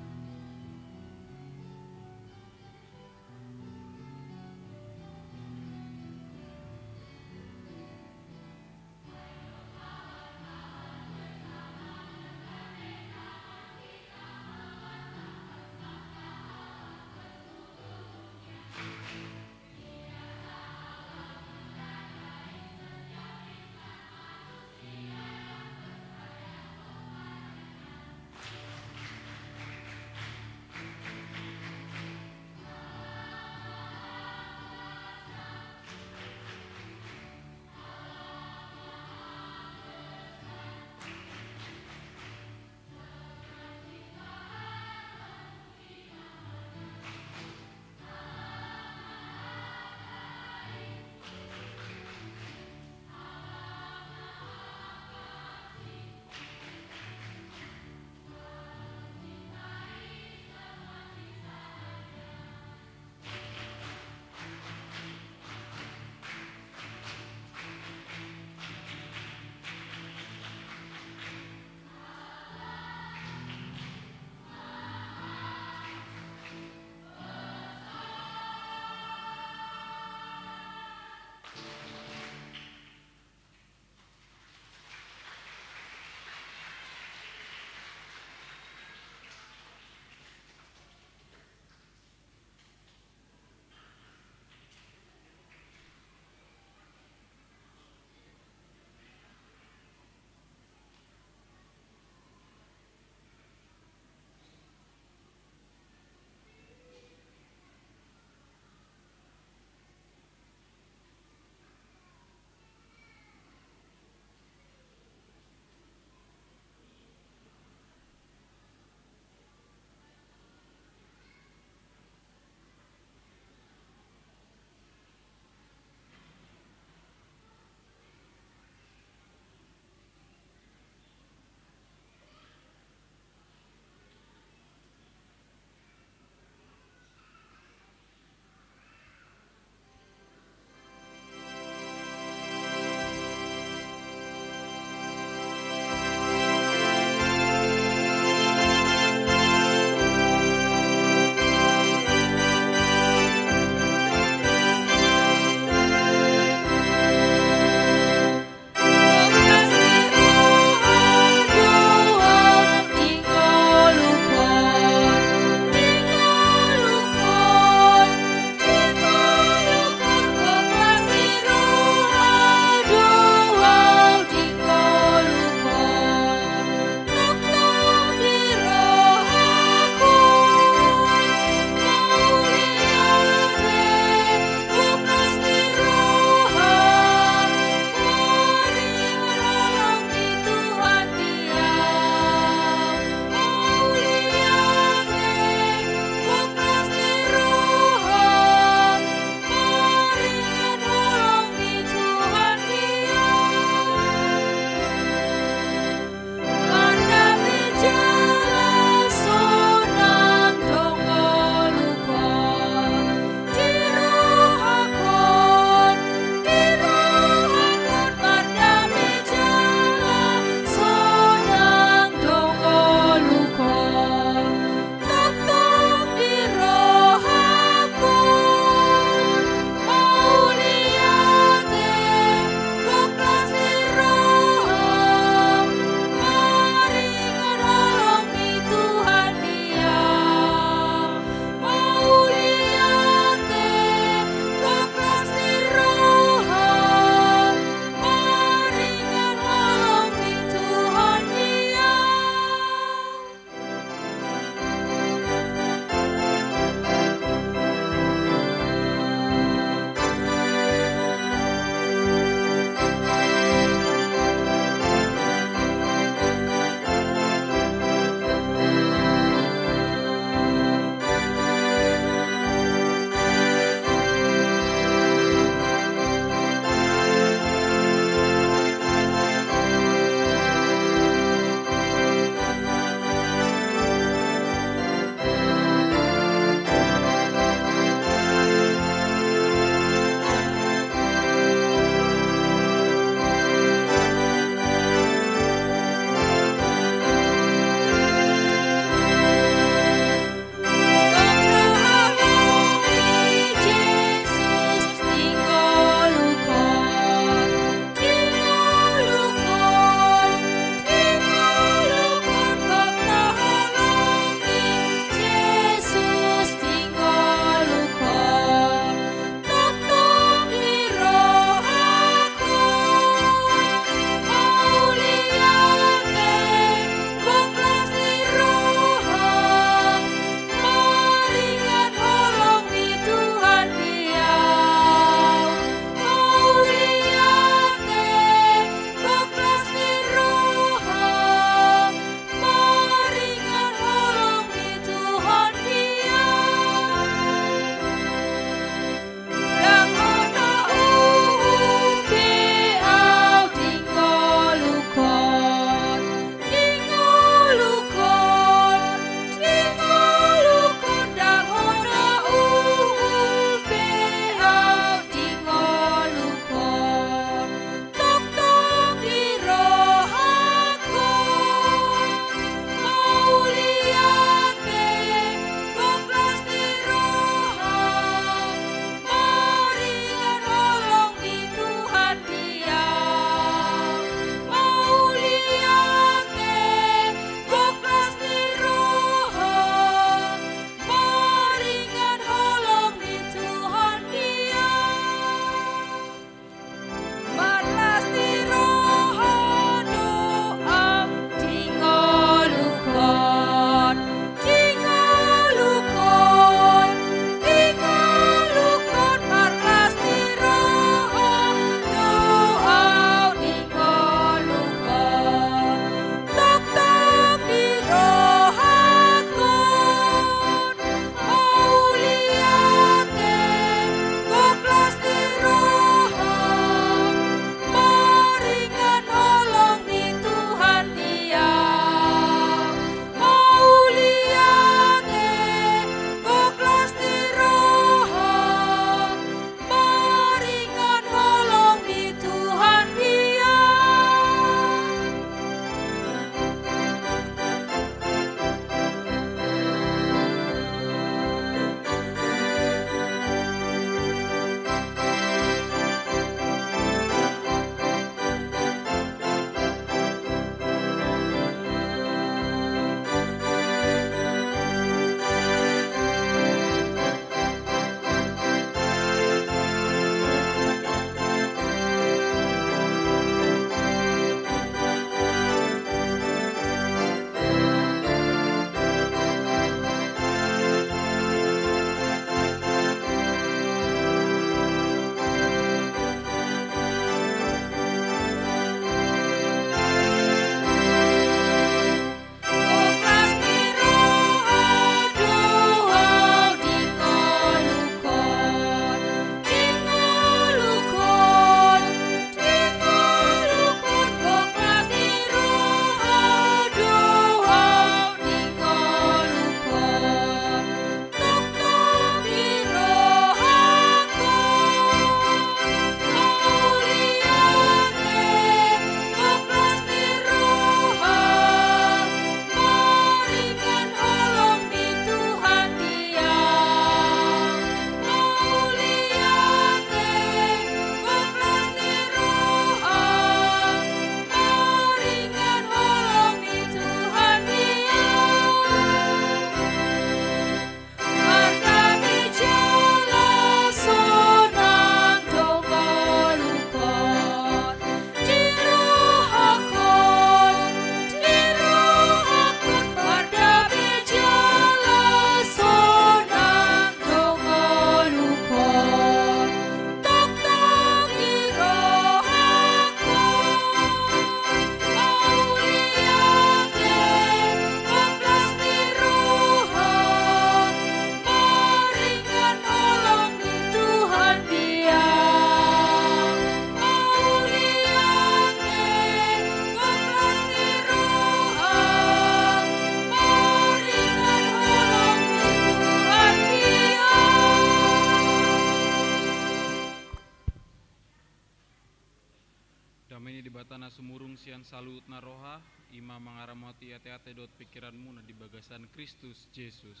Dame ni Debata na sumurung sian saluhutna roha, i ma mangaramoti ateate dohot pingkiranmuna di bagasan Kristus Jesus.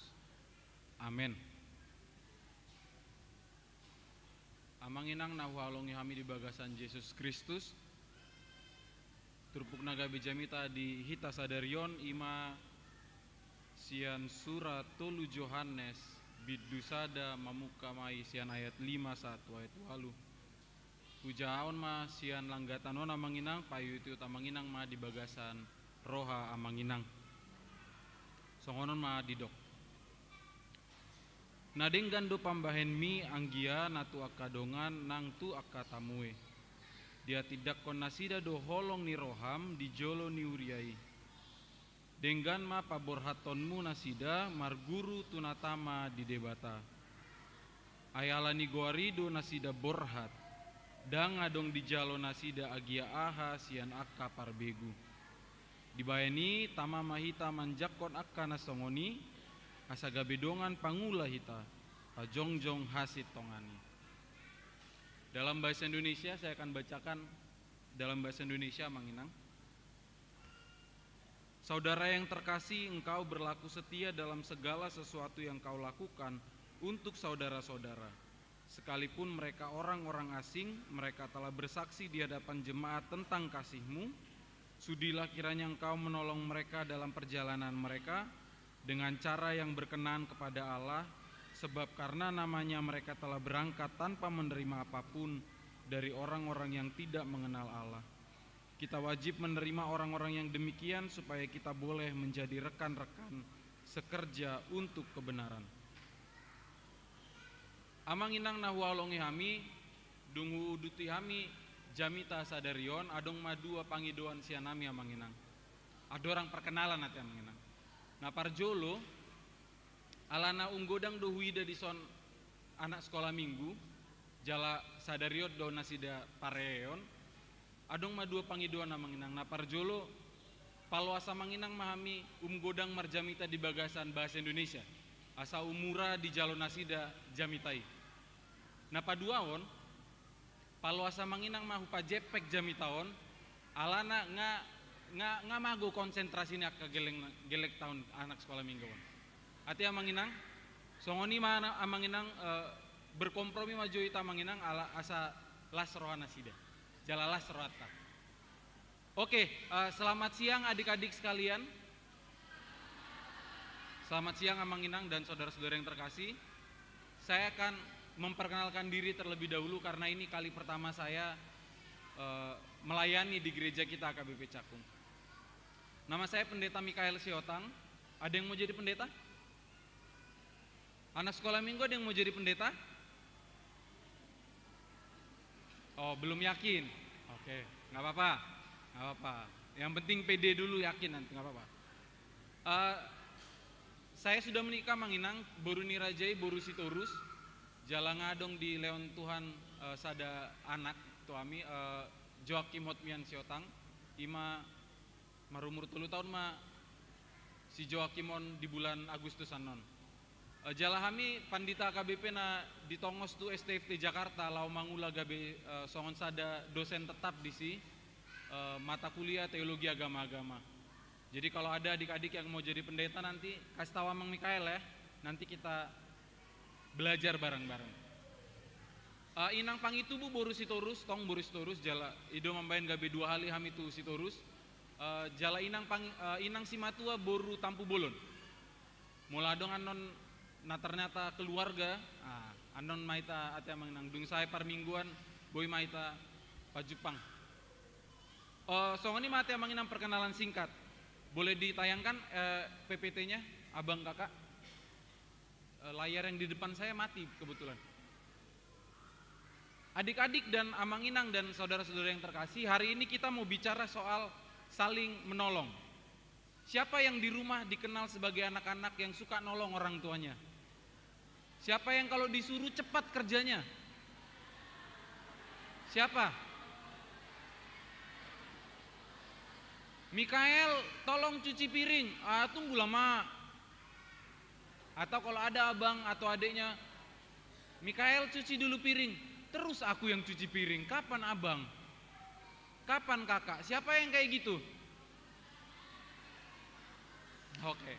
Amen. Amang inang na huhaholongi hami di bagasan Jesus Kristus, turpuk na gabe jamita di hita sadari on i ma sian surat tolu Johannes, bindu sada, mamungka ma i sian ayat lima sahat tu ayat ualu. Hujahaon ma sian langgatan on amang inang, paihutihut amang inang ma di bagasan roha amang inang. Songon on ma didok. Na denggan do pambahenmi anggia na tu angka dongan nang tu angka tamue. Dihatindanghon nasida do holong ni roham di jolo ni huria i. Denggan ma paborhathonmu nasida marguru tu na tama di Debata. Ai ala ni goar i do nasida borhat, ndang adong dijalo nasida agia aha sian angka parbegu. Dibahen i tama ma hita manjangkon angka na songon i, asa gabe dongan pangula hita, pajongjong hasintongan i. Dalam bahasa Indonesia, saya akan bacakan dalam bahasa Indonesia, Amang Inang. Saudara yang terkasih, engkau berlaku setia dalam segala sesuatu yang kau lakukan untuk saudara-saudara. Sekalipun mereka orang-orang asing, mereka telah bersaksi di hadapan jemaat tentang kasihmu. Sudilah kiranya engkau menolong mereka dalam perjalanan mereka dengan cara yang berkenan kepada Allah, sebab karena namanya mereka telah berangkat tanpa menerima apapun dari orang-orang yang tidak mengenal Allah. Kita wajib menerima orang-orang yang demikian supaya kita boleh menjadi rekan-rekan sekerja untuk kebenaran. Amang Inang na huhaholongi hami, dung huuduti hami jamita sadari on, adong ma dua pangidoan sian hami Amang Inang. Andorang perkenalan ate Amang Inang. Na parjolo, alana umgodang do huida dison anak sekolah minggu, jala sadari on do nasida pareon. Adong ma dua pangidoan Amang Inang. Na parjolo, paloas Amang Inang ma hami umgodang marjamita di bagasan bahasa Indonesia, asa umura dijalo nasida jamita i. Na paduahon, paloas Amang Inang ma hupajempek jamita on, alana nga, nga, nga mago konsentrasi ni angka gelleng, gelleng taon anak sekolah minggu on. Ate Amang Inang, songon i ma Amang Inang, eh, berkompromi ma jo hita Amang Inang, ala asa las roha nasida. Jala las rohanta. Oke, eh, selamat siang adik-adik sekalian. Selamat siang Amang Inang dan saudara-saudara yang terkasih. Saya akan memperkenalkan diri terlebih dahulu karena ini kali pertama saya, eh, melayani di gereja kita A K B P Cakung. Nama saya Pendeta Mikael Siotang. Ada yang mau jadi pendeta? Anak sekolah minggu ada yang mau jadi pendeta? Oh, belum yakin. Oke, nggak apa-apa. Nggak apa-apa. Yang penting pede dulu, yakin nanti, nggak apa-apa. Eh, saya sudah menikah, Amang Inang, boru ni raja i boru Sitorus. Jala nga adong dilehon Tuhan, eh, sada anak tu hami, eh, Joakim Hotmian Siotang. I ma marumur tolu taon ma si Joakim on di bulan Agustus annon. Eh, jala hami pandita A K B P na ditongos tu S T F T Jakarta laho mangula gabe, eh, songon sada dosen tetap disi, eh, mata kuliah teologi agama-agama. Jadi kalau ada adik-adik yang mau jadi pendeta nanti kasih tahu Amang Mikael ya. Nanti kita belajar bareng-bareng. Eh, inang pangitubu boru Sitorus, tong boru Sitorus, jala i do mambahen gabe dua hali hami tu Sitorus. Eh, jala inang pang-, eh, inang simatua boru Tampubolon. Molo adong annon na ternyata keluarga, ah, annon ma hita ate Amang Inang, dung sae parmingguan boi ma hita pajumpang. Eh, songon i ma ate Amang Inang perkenalan singkat. Boleh ditayangkan, eh, P P T-nya, Abang Kakak? Eh, layar yang di depan saya mati kebetulan. Adik-adik dan Amang Inang dan saudara-saudara yang terkasih, hari ini kita mau bicara soal saling menolong. Siapa yang di rumah dikenal sebagai anak-anak yang suka nolong orang tuanya? Siapa yang kalau disuruh cepat kerjanya? Siapa? Mikael, tolong cuci piring. Ah, tunggu lama. Atau kalau ada abang atau adiknya, "Mikael, cuci dulu piring." "Terus aku yang cuci piring, kapan abang?" Kapan, Kakak? Siapa yang kayak gitu? Oke.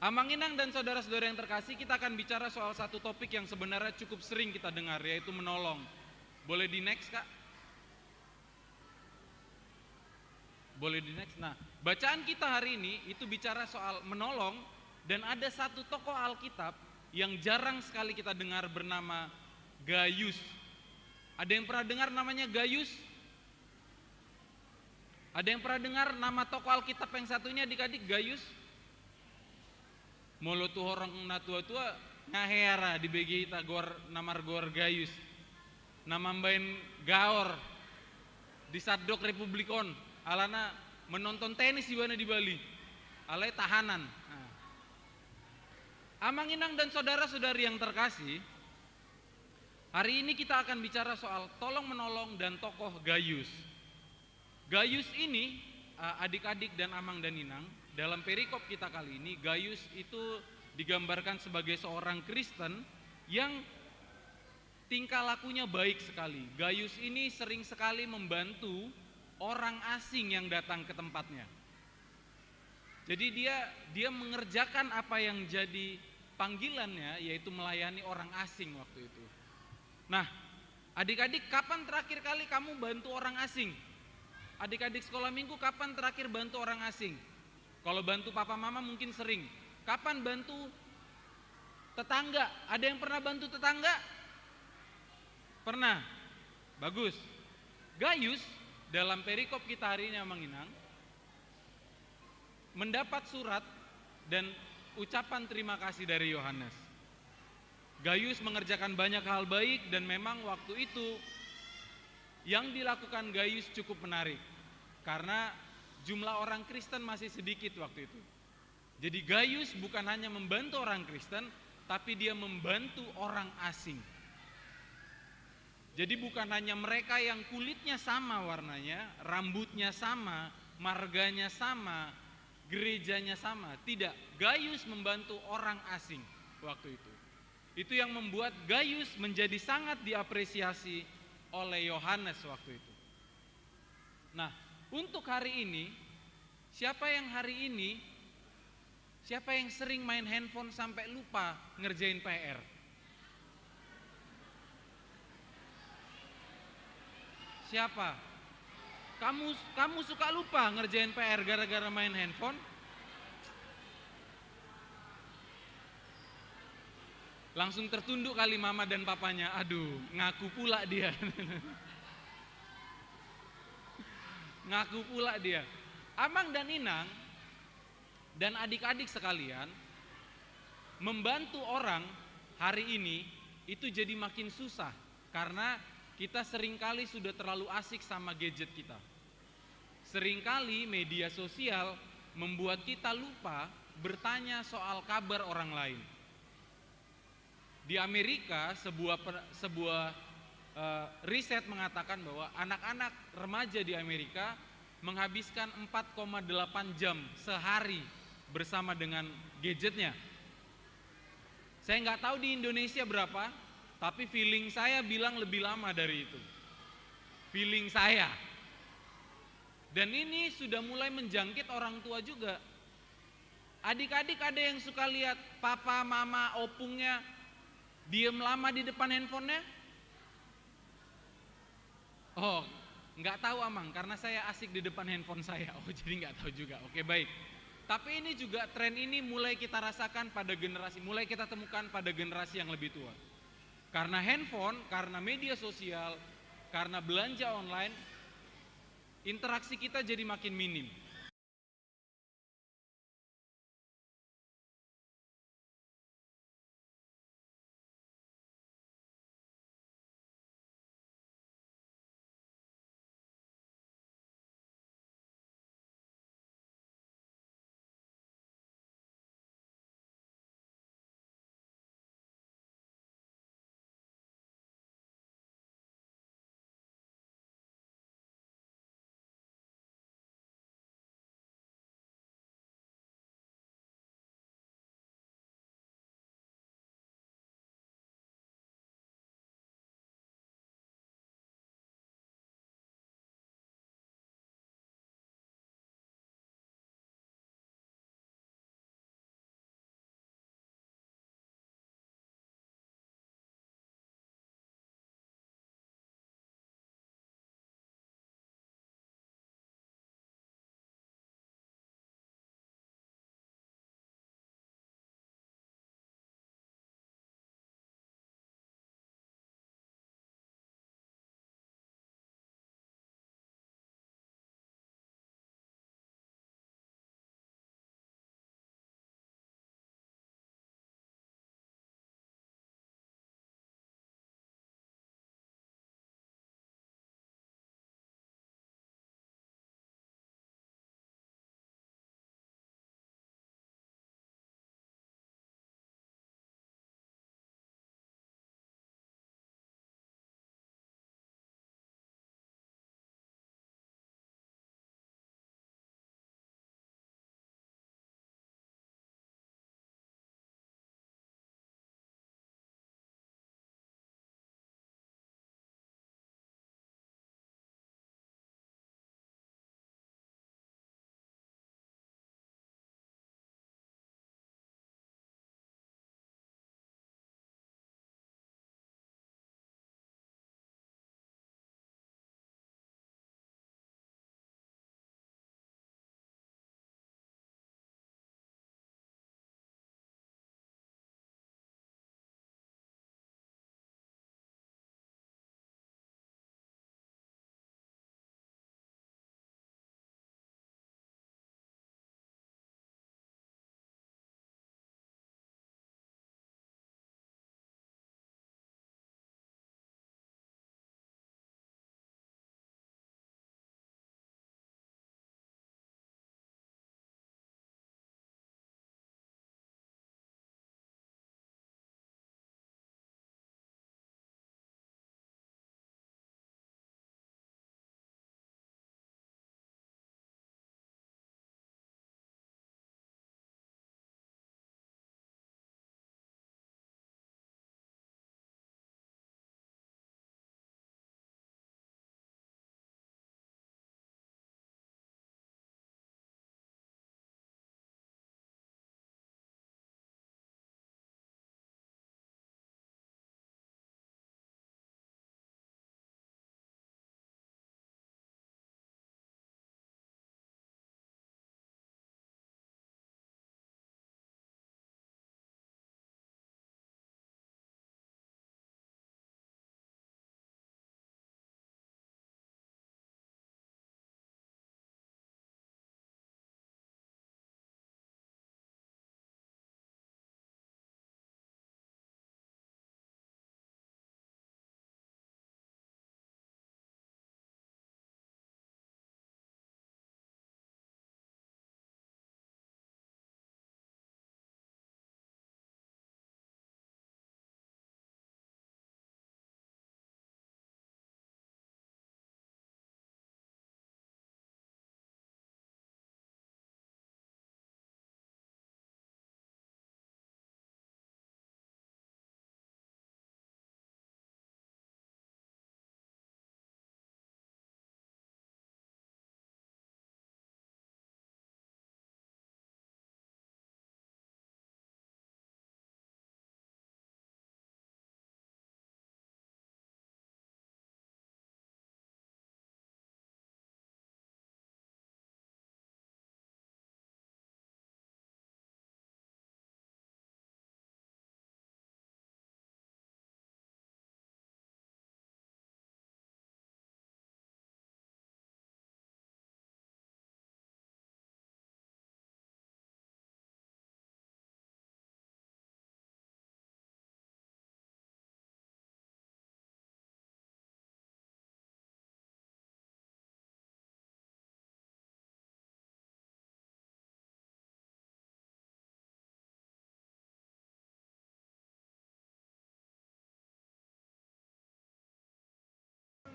Amang inang dan saudara-saudara yang terkasih, kita akan bicara soal satu topik yang sebenarnya cukup sering kita dengar, yaitu menolong. Boleh di-next, Kak? Boleh di-next. Nah, bacaan kita hari ini itu bicara soal menolong, dan ada satu tokoh Alkitab yang jarang sekali kita dengar bernama Gayus. Ada yang pernah dengar namanya Gayus? Ada yang pernah dengar nama tokoh Alkitab yang satu ini, adik-adik, Gayus? Molo tu horong na tua-tua, nga hea ra dibege hita goar na margoar Gayus, na mambaen gaor di sandok Republik on, alana menonton tenis ibana di Bali, alai tahanan. Nah. Amang inang dan saudara-saudari yang terkasih, hari ini kita akan bicara soal tolong menolong dan tokoh Gayus. Gayus ini, eh, adik-adik dan amang dan inang, dalam perikop kita kali ini, Gayus itu digambarkan sebagai seorang Kristen yang tingkah lakunya baik sekali. Gayus ini sering sekali membantu orang asing yang datang ke tempatnya. Jadi dia dia mengerjakan apa yang jadi panggilannya, yaitu melayani orang asing waktu itu. Nah, adik-adik, kapan terakhir kali kamu bantu orang asing? Adik-adik sekolah minggu, kapan terakhir bantu orang asing? Kalau bantu papa mama mungkin sering. Kapan bantu tetangga? Ada yang pernah bantu tetangga? Pernah. Bagus. Gayus, dalam perikop kita hari ini, Amang Inang, mendapat surat dan ucapan terima kasih dari Yohanes. Gayus mengerjakan banyak hal baik, dan memang waktu itu yang dilakukan Gayus cukup menarik, karena jumlah orang Kristen masih sedikit waktu itu. Jadi Gayus bukan hanya membantu orang Kristen, tapi dia membantu orang asing. Jadi bukan hanya mereka yang kulitnya sama warnanya, rambutnya sama, marganya sama, gerejanya sama. Tidak, Gayus membantu orang asing waktu itu. Itu yang membuat Gayus menjadi sangat diapresiasi oleh Yohanes waktu itu. Nah, untuk hari ini, siapa yang hari ini, siapa yang sering main handphone sampai lupa ngerjain P R? Siapa? Kamu kamu suka lupa ngerjain P R gara-gara main handphone? Langsung tertunduk kali mama dan papanya. Aduh, ngaku pula dia. Ngaku pula dia. Amang dan inang dan adik-adik sekalian, membantu orang hari ini itu jadi makin susah karena kita seringkali sudah terlalu asik sama gadget kita. Seringkali media sosial membuat kita lupa bertanya soal kabar orang lain. Di Amerika, sebuah per- sebuah eh, riset mengatakan bahwa anak-anak remaja di Amerika menghabiskan empat koma delapan jam sehari bersama dengan gadgetnya. Saya nggak tahu di Indonesia berapa, tapi feeling saya bilang lebih lama dari itu. Feeling saya. Dan ini sudah mulai menjangkit orang tua juga. Adik-adik ada yang suka lihat papa, mama, opungnya diem lama di depan handphonenya? Oh, nggak tahu, Amang, karena saya asik di depan handphone saya. Oh, jadi nggak tahu juga. Oke, baik. Tapi ini juga, tren ini mulai kita rasakan pada generasi, mulai kita temukan pada generasi yang lebih tua. Karena handphone, karena media sosial, karena belanja online, interaksi kita jadi makin minim.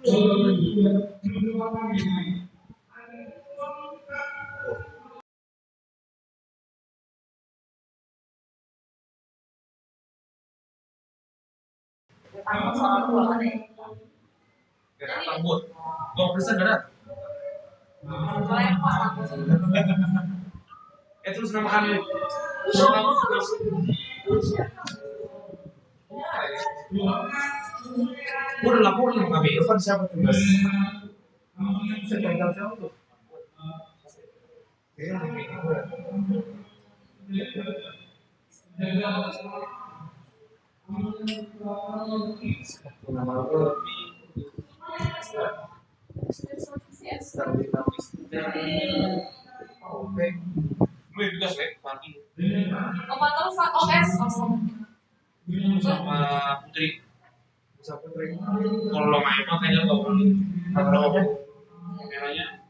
Eh, terus nama kami? Udah lapor nama kami, Irfan siapa tuh? Saya tahu siapa tuh? Sama Putri. Kalau main mah kayaknya nggak perlu. Kalau kameranya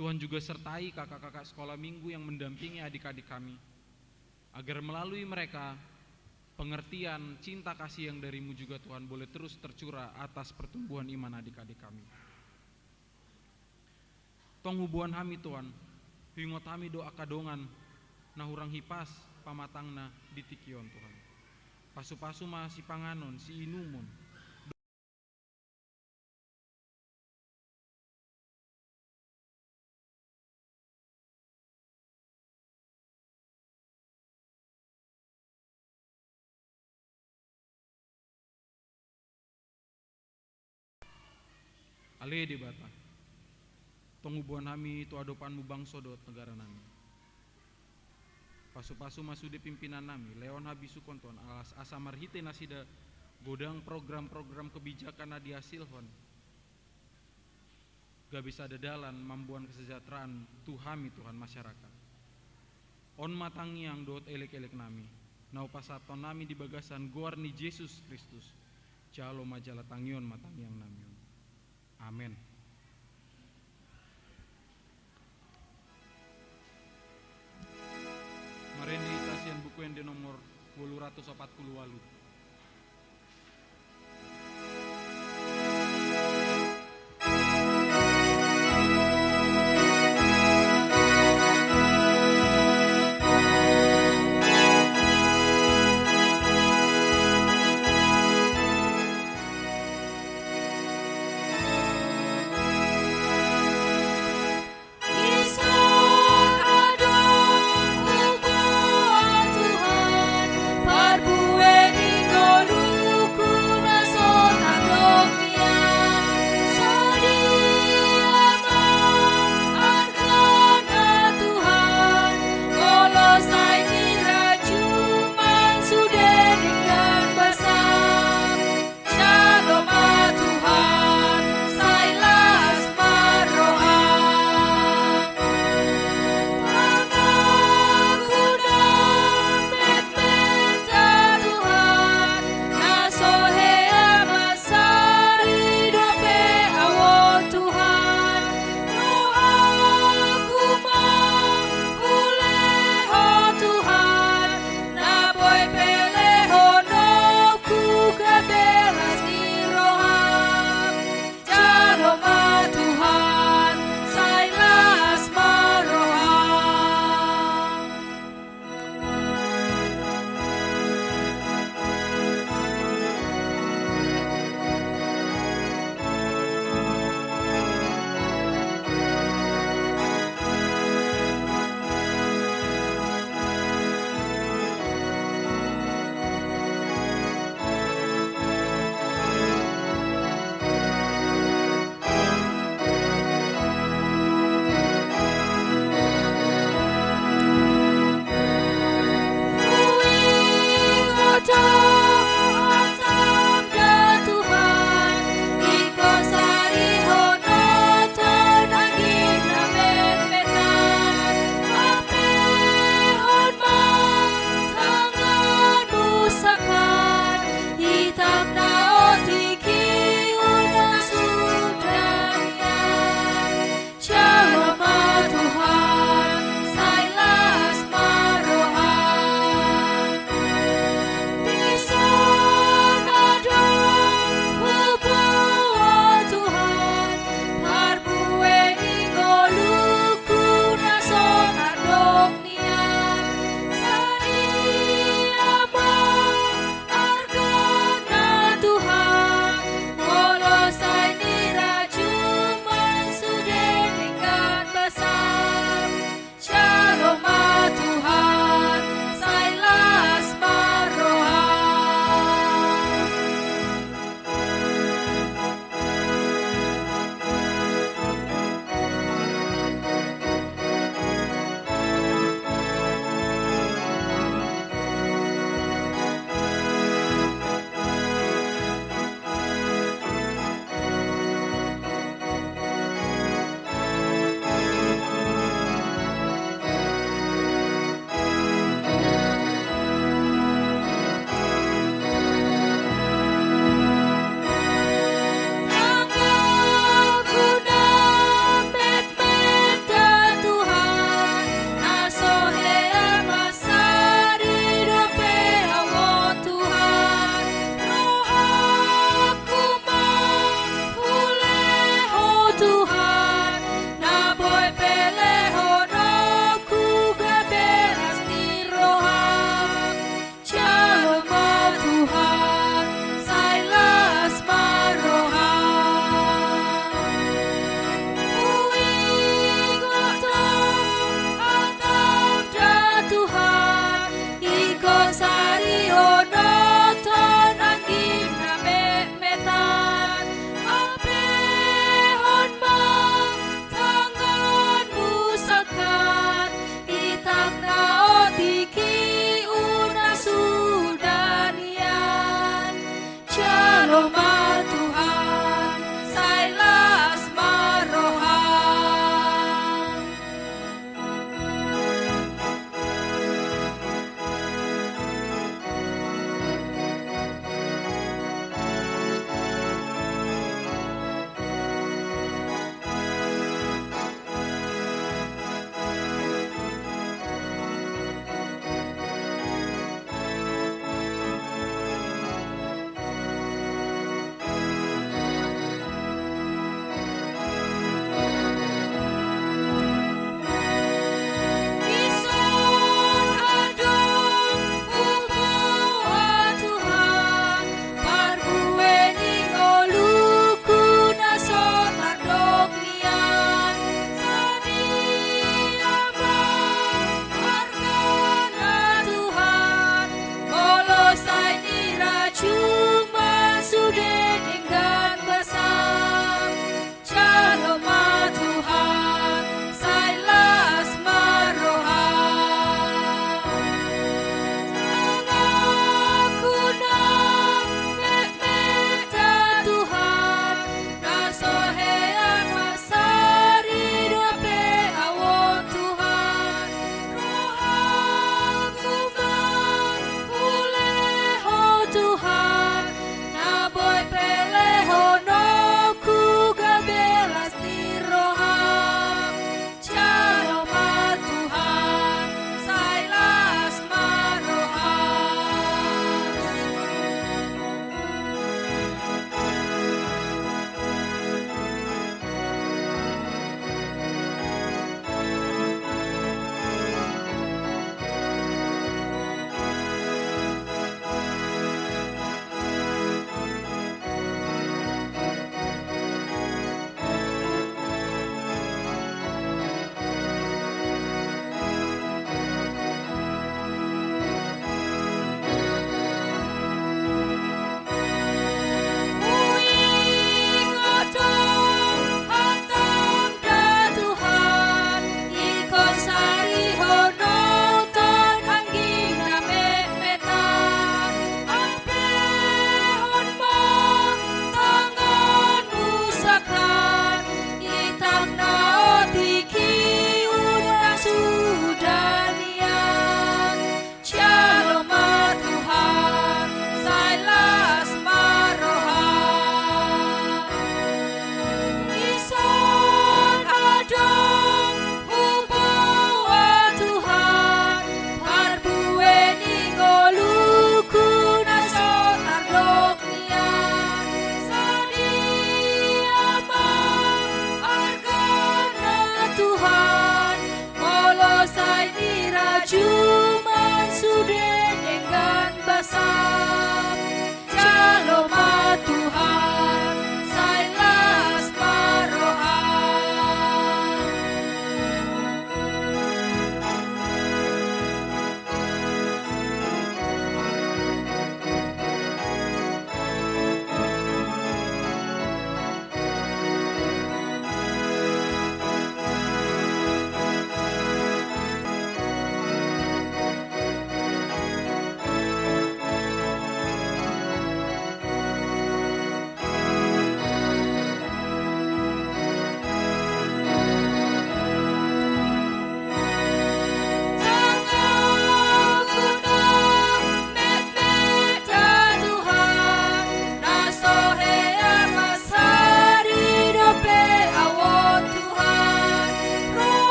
Tuhan juga sertai kakak-kakak sekolah minggu yang mendampingi adik-adik kami, agar melalui mereka, pengertian, cinta kasih yang dari-Mu juga, Tuhan, boleh terus tercurah atas pertumbuhan iman adik-adik kami. Tong huboan hami Tuhan, huingot hami do angka dongan na hurang hipas pamatangna di tingki on Tuhan. Pasupasu ma sipanganon, siinumon. Ale Debata, tong huboan hami tu adopanmu bangso dohot negara nami. Pasupasu ma sude pimpinan nami, lehon habisuhon Tuhan, alas asa marhite nasida godang program-program kebijakan na dihasilhon gabe sada dalan mamboan kesejahteraan tu hami Tuhan masyarakat. On ma tangiang dohot elek-elek nami na hupasahathon nami di bagasan goar ni Jesus Kristus. Jalo ma jala tangihon ma tangiang nami on. Amen. Marende hita sian Buku Ende nomor ualu ratus opat pulu ualu.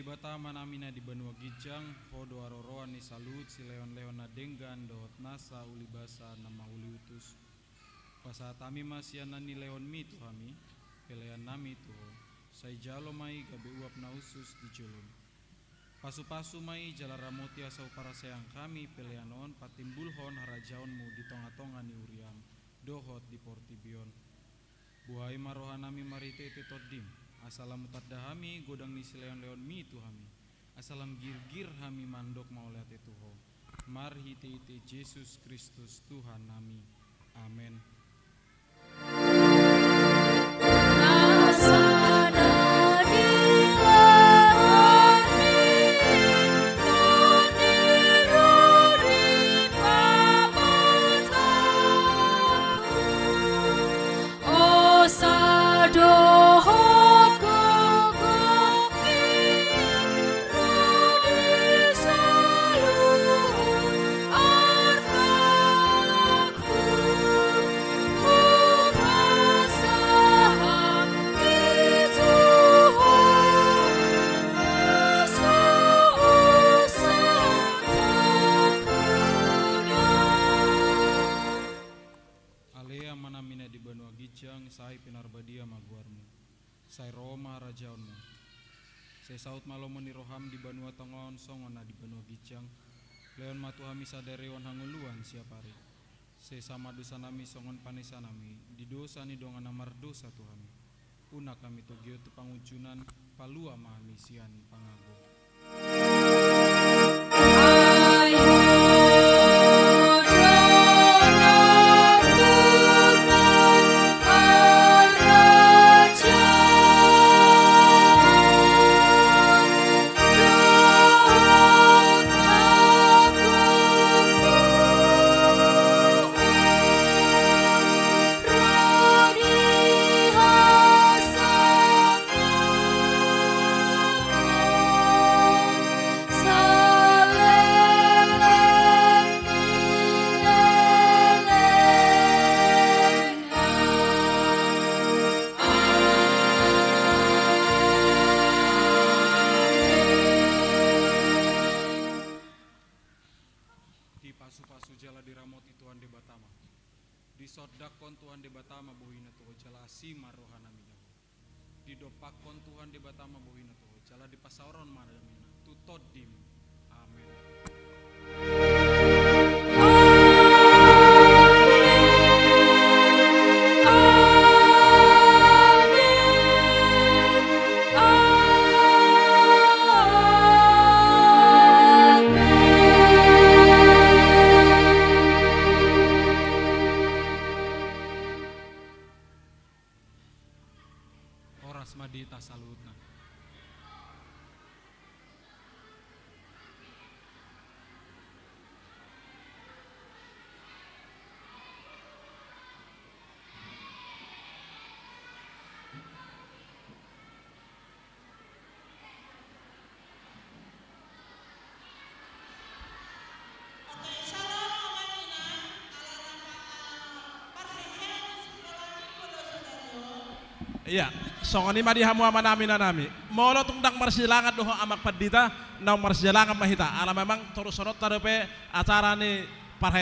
Debata Amanami na di banua ginjang, Ho do haroroan ni saluhut silehonlehon na denggan dohot nasa ulibasa na manguliutus. Pasahat hami ma sian na nilehonMi tu hami peleannami tu Ho. Sai jalo ma i gabe uap na hushus di jolom. Pasupasu ma i jala ramoti asa huparaseang hami pelean on patimbulhon harajaonMu di tongatonga ni huriaM dohot di portibi on. Buhai ma rohanami marhitehite TondiM, asa lam hutanda hami godang ni silehonlehonMi tu hami, asa lam girgir hami mandok mauliate tu Ho. Marhitehite Jesus Kristus Tuhannami. Amen. Ale Amanami na di banua ginjang, sai pinarbadia ma goarMu. Sai ro ma harajaonMu. Sai saut ma lomo ni rohaM di banua tonga on songon na di banua ginjang. Lehon ma tu hami sadari on hangoluan siapari. Sesa ma dosanami songon panesanami di dosa ni dongan na mardosa tu hami. Unang hami togihon tu pangunjunan, palua ma hami sian pangago. Dipasupasu jala diramoti Tuhan Debata ma. Disondangkon Tuhan Debata ma bohiNa tu ho jala asi ma rohanami tu ho. Didompakkon Tuhan Debata ma bohiNa tu ho jala dipasaorhon ma damiNa tu TondiM. Amen. Horas ma di hita saluhutna. Ia, songon i ma di hamu amanami, inanami. Molo tung ndang marsijalangan do ho amang pandita, naung marsijalangan ma hita. Ala memang torushononta dope acara ni parhe-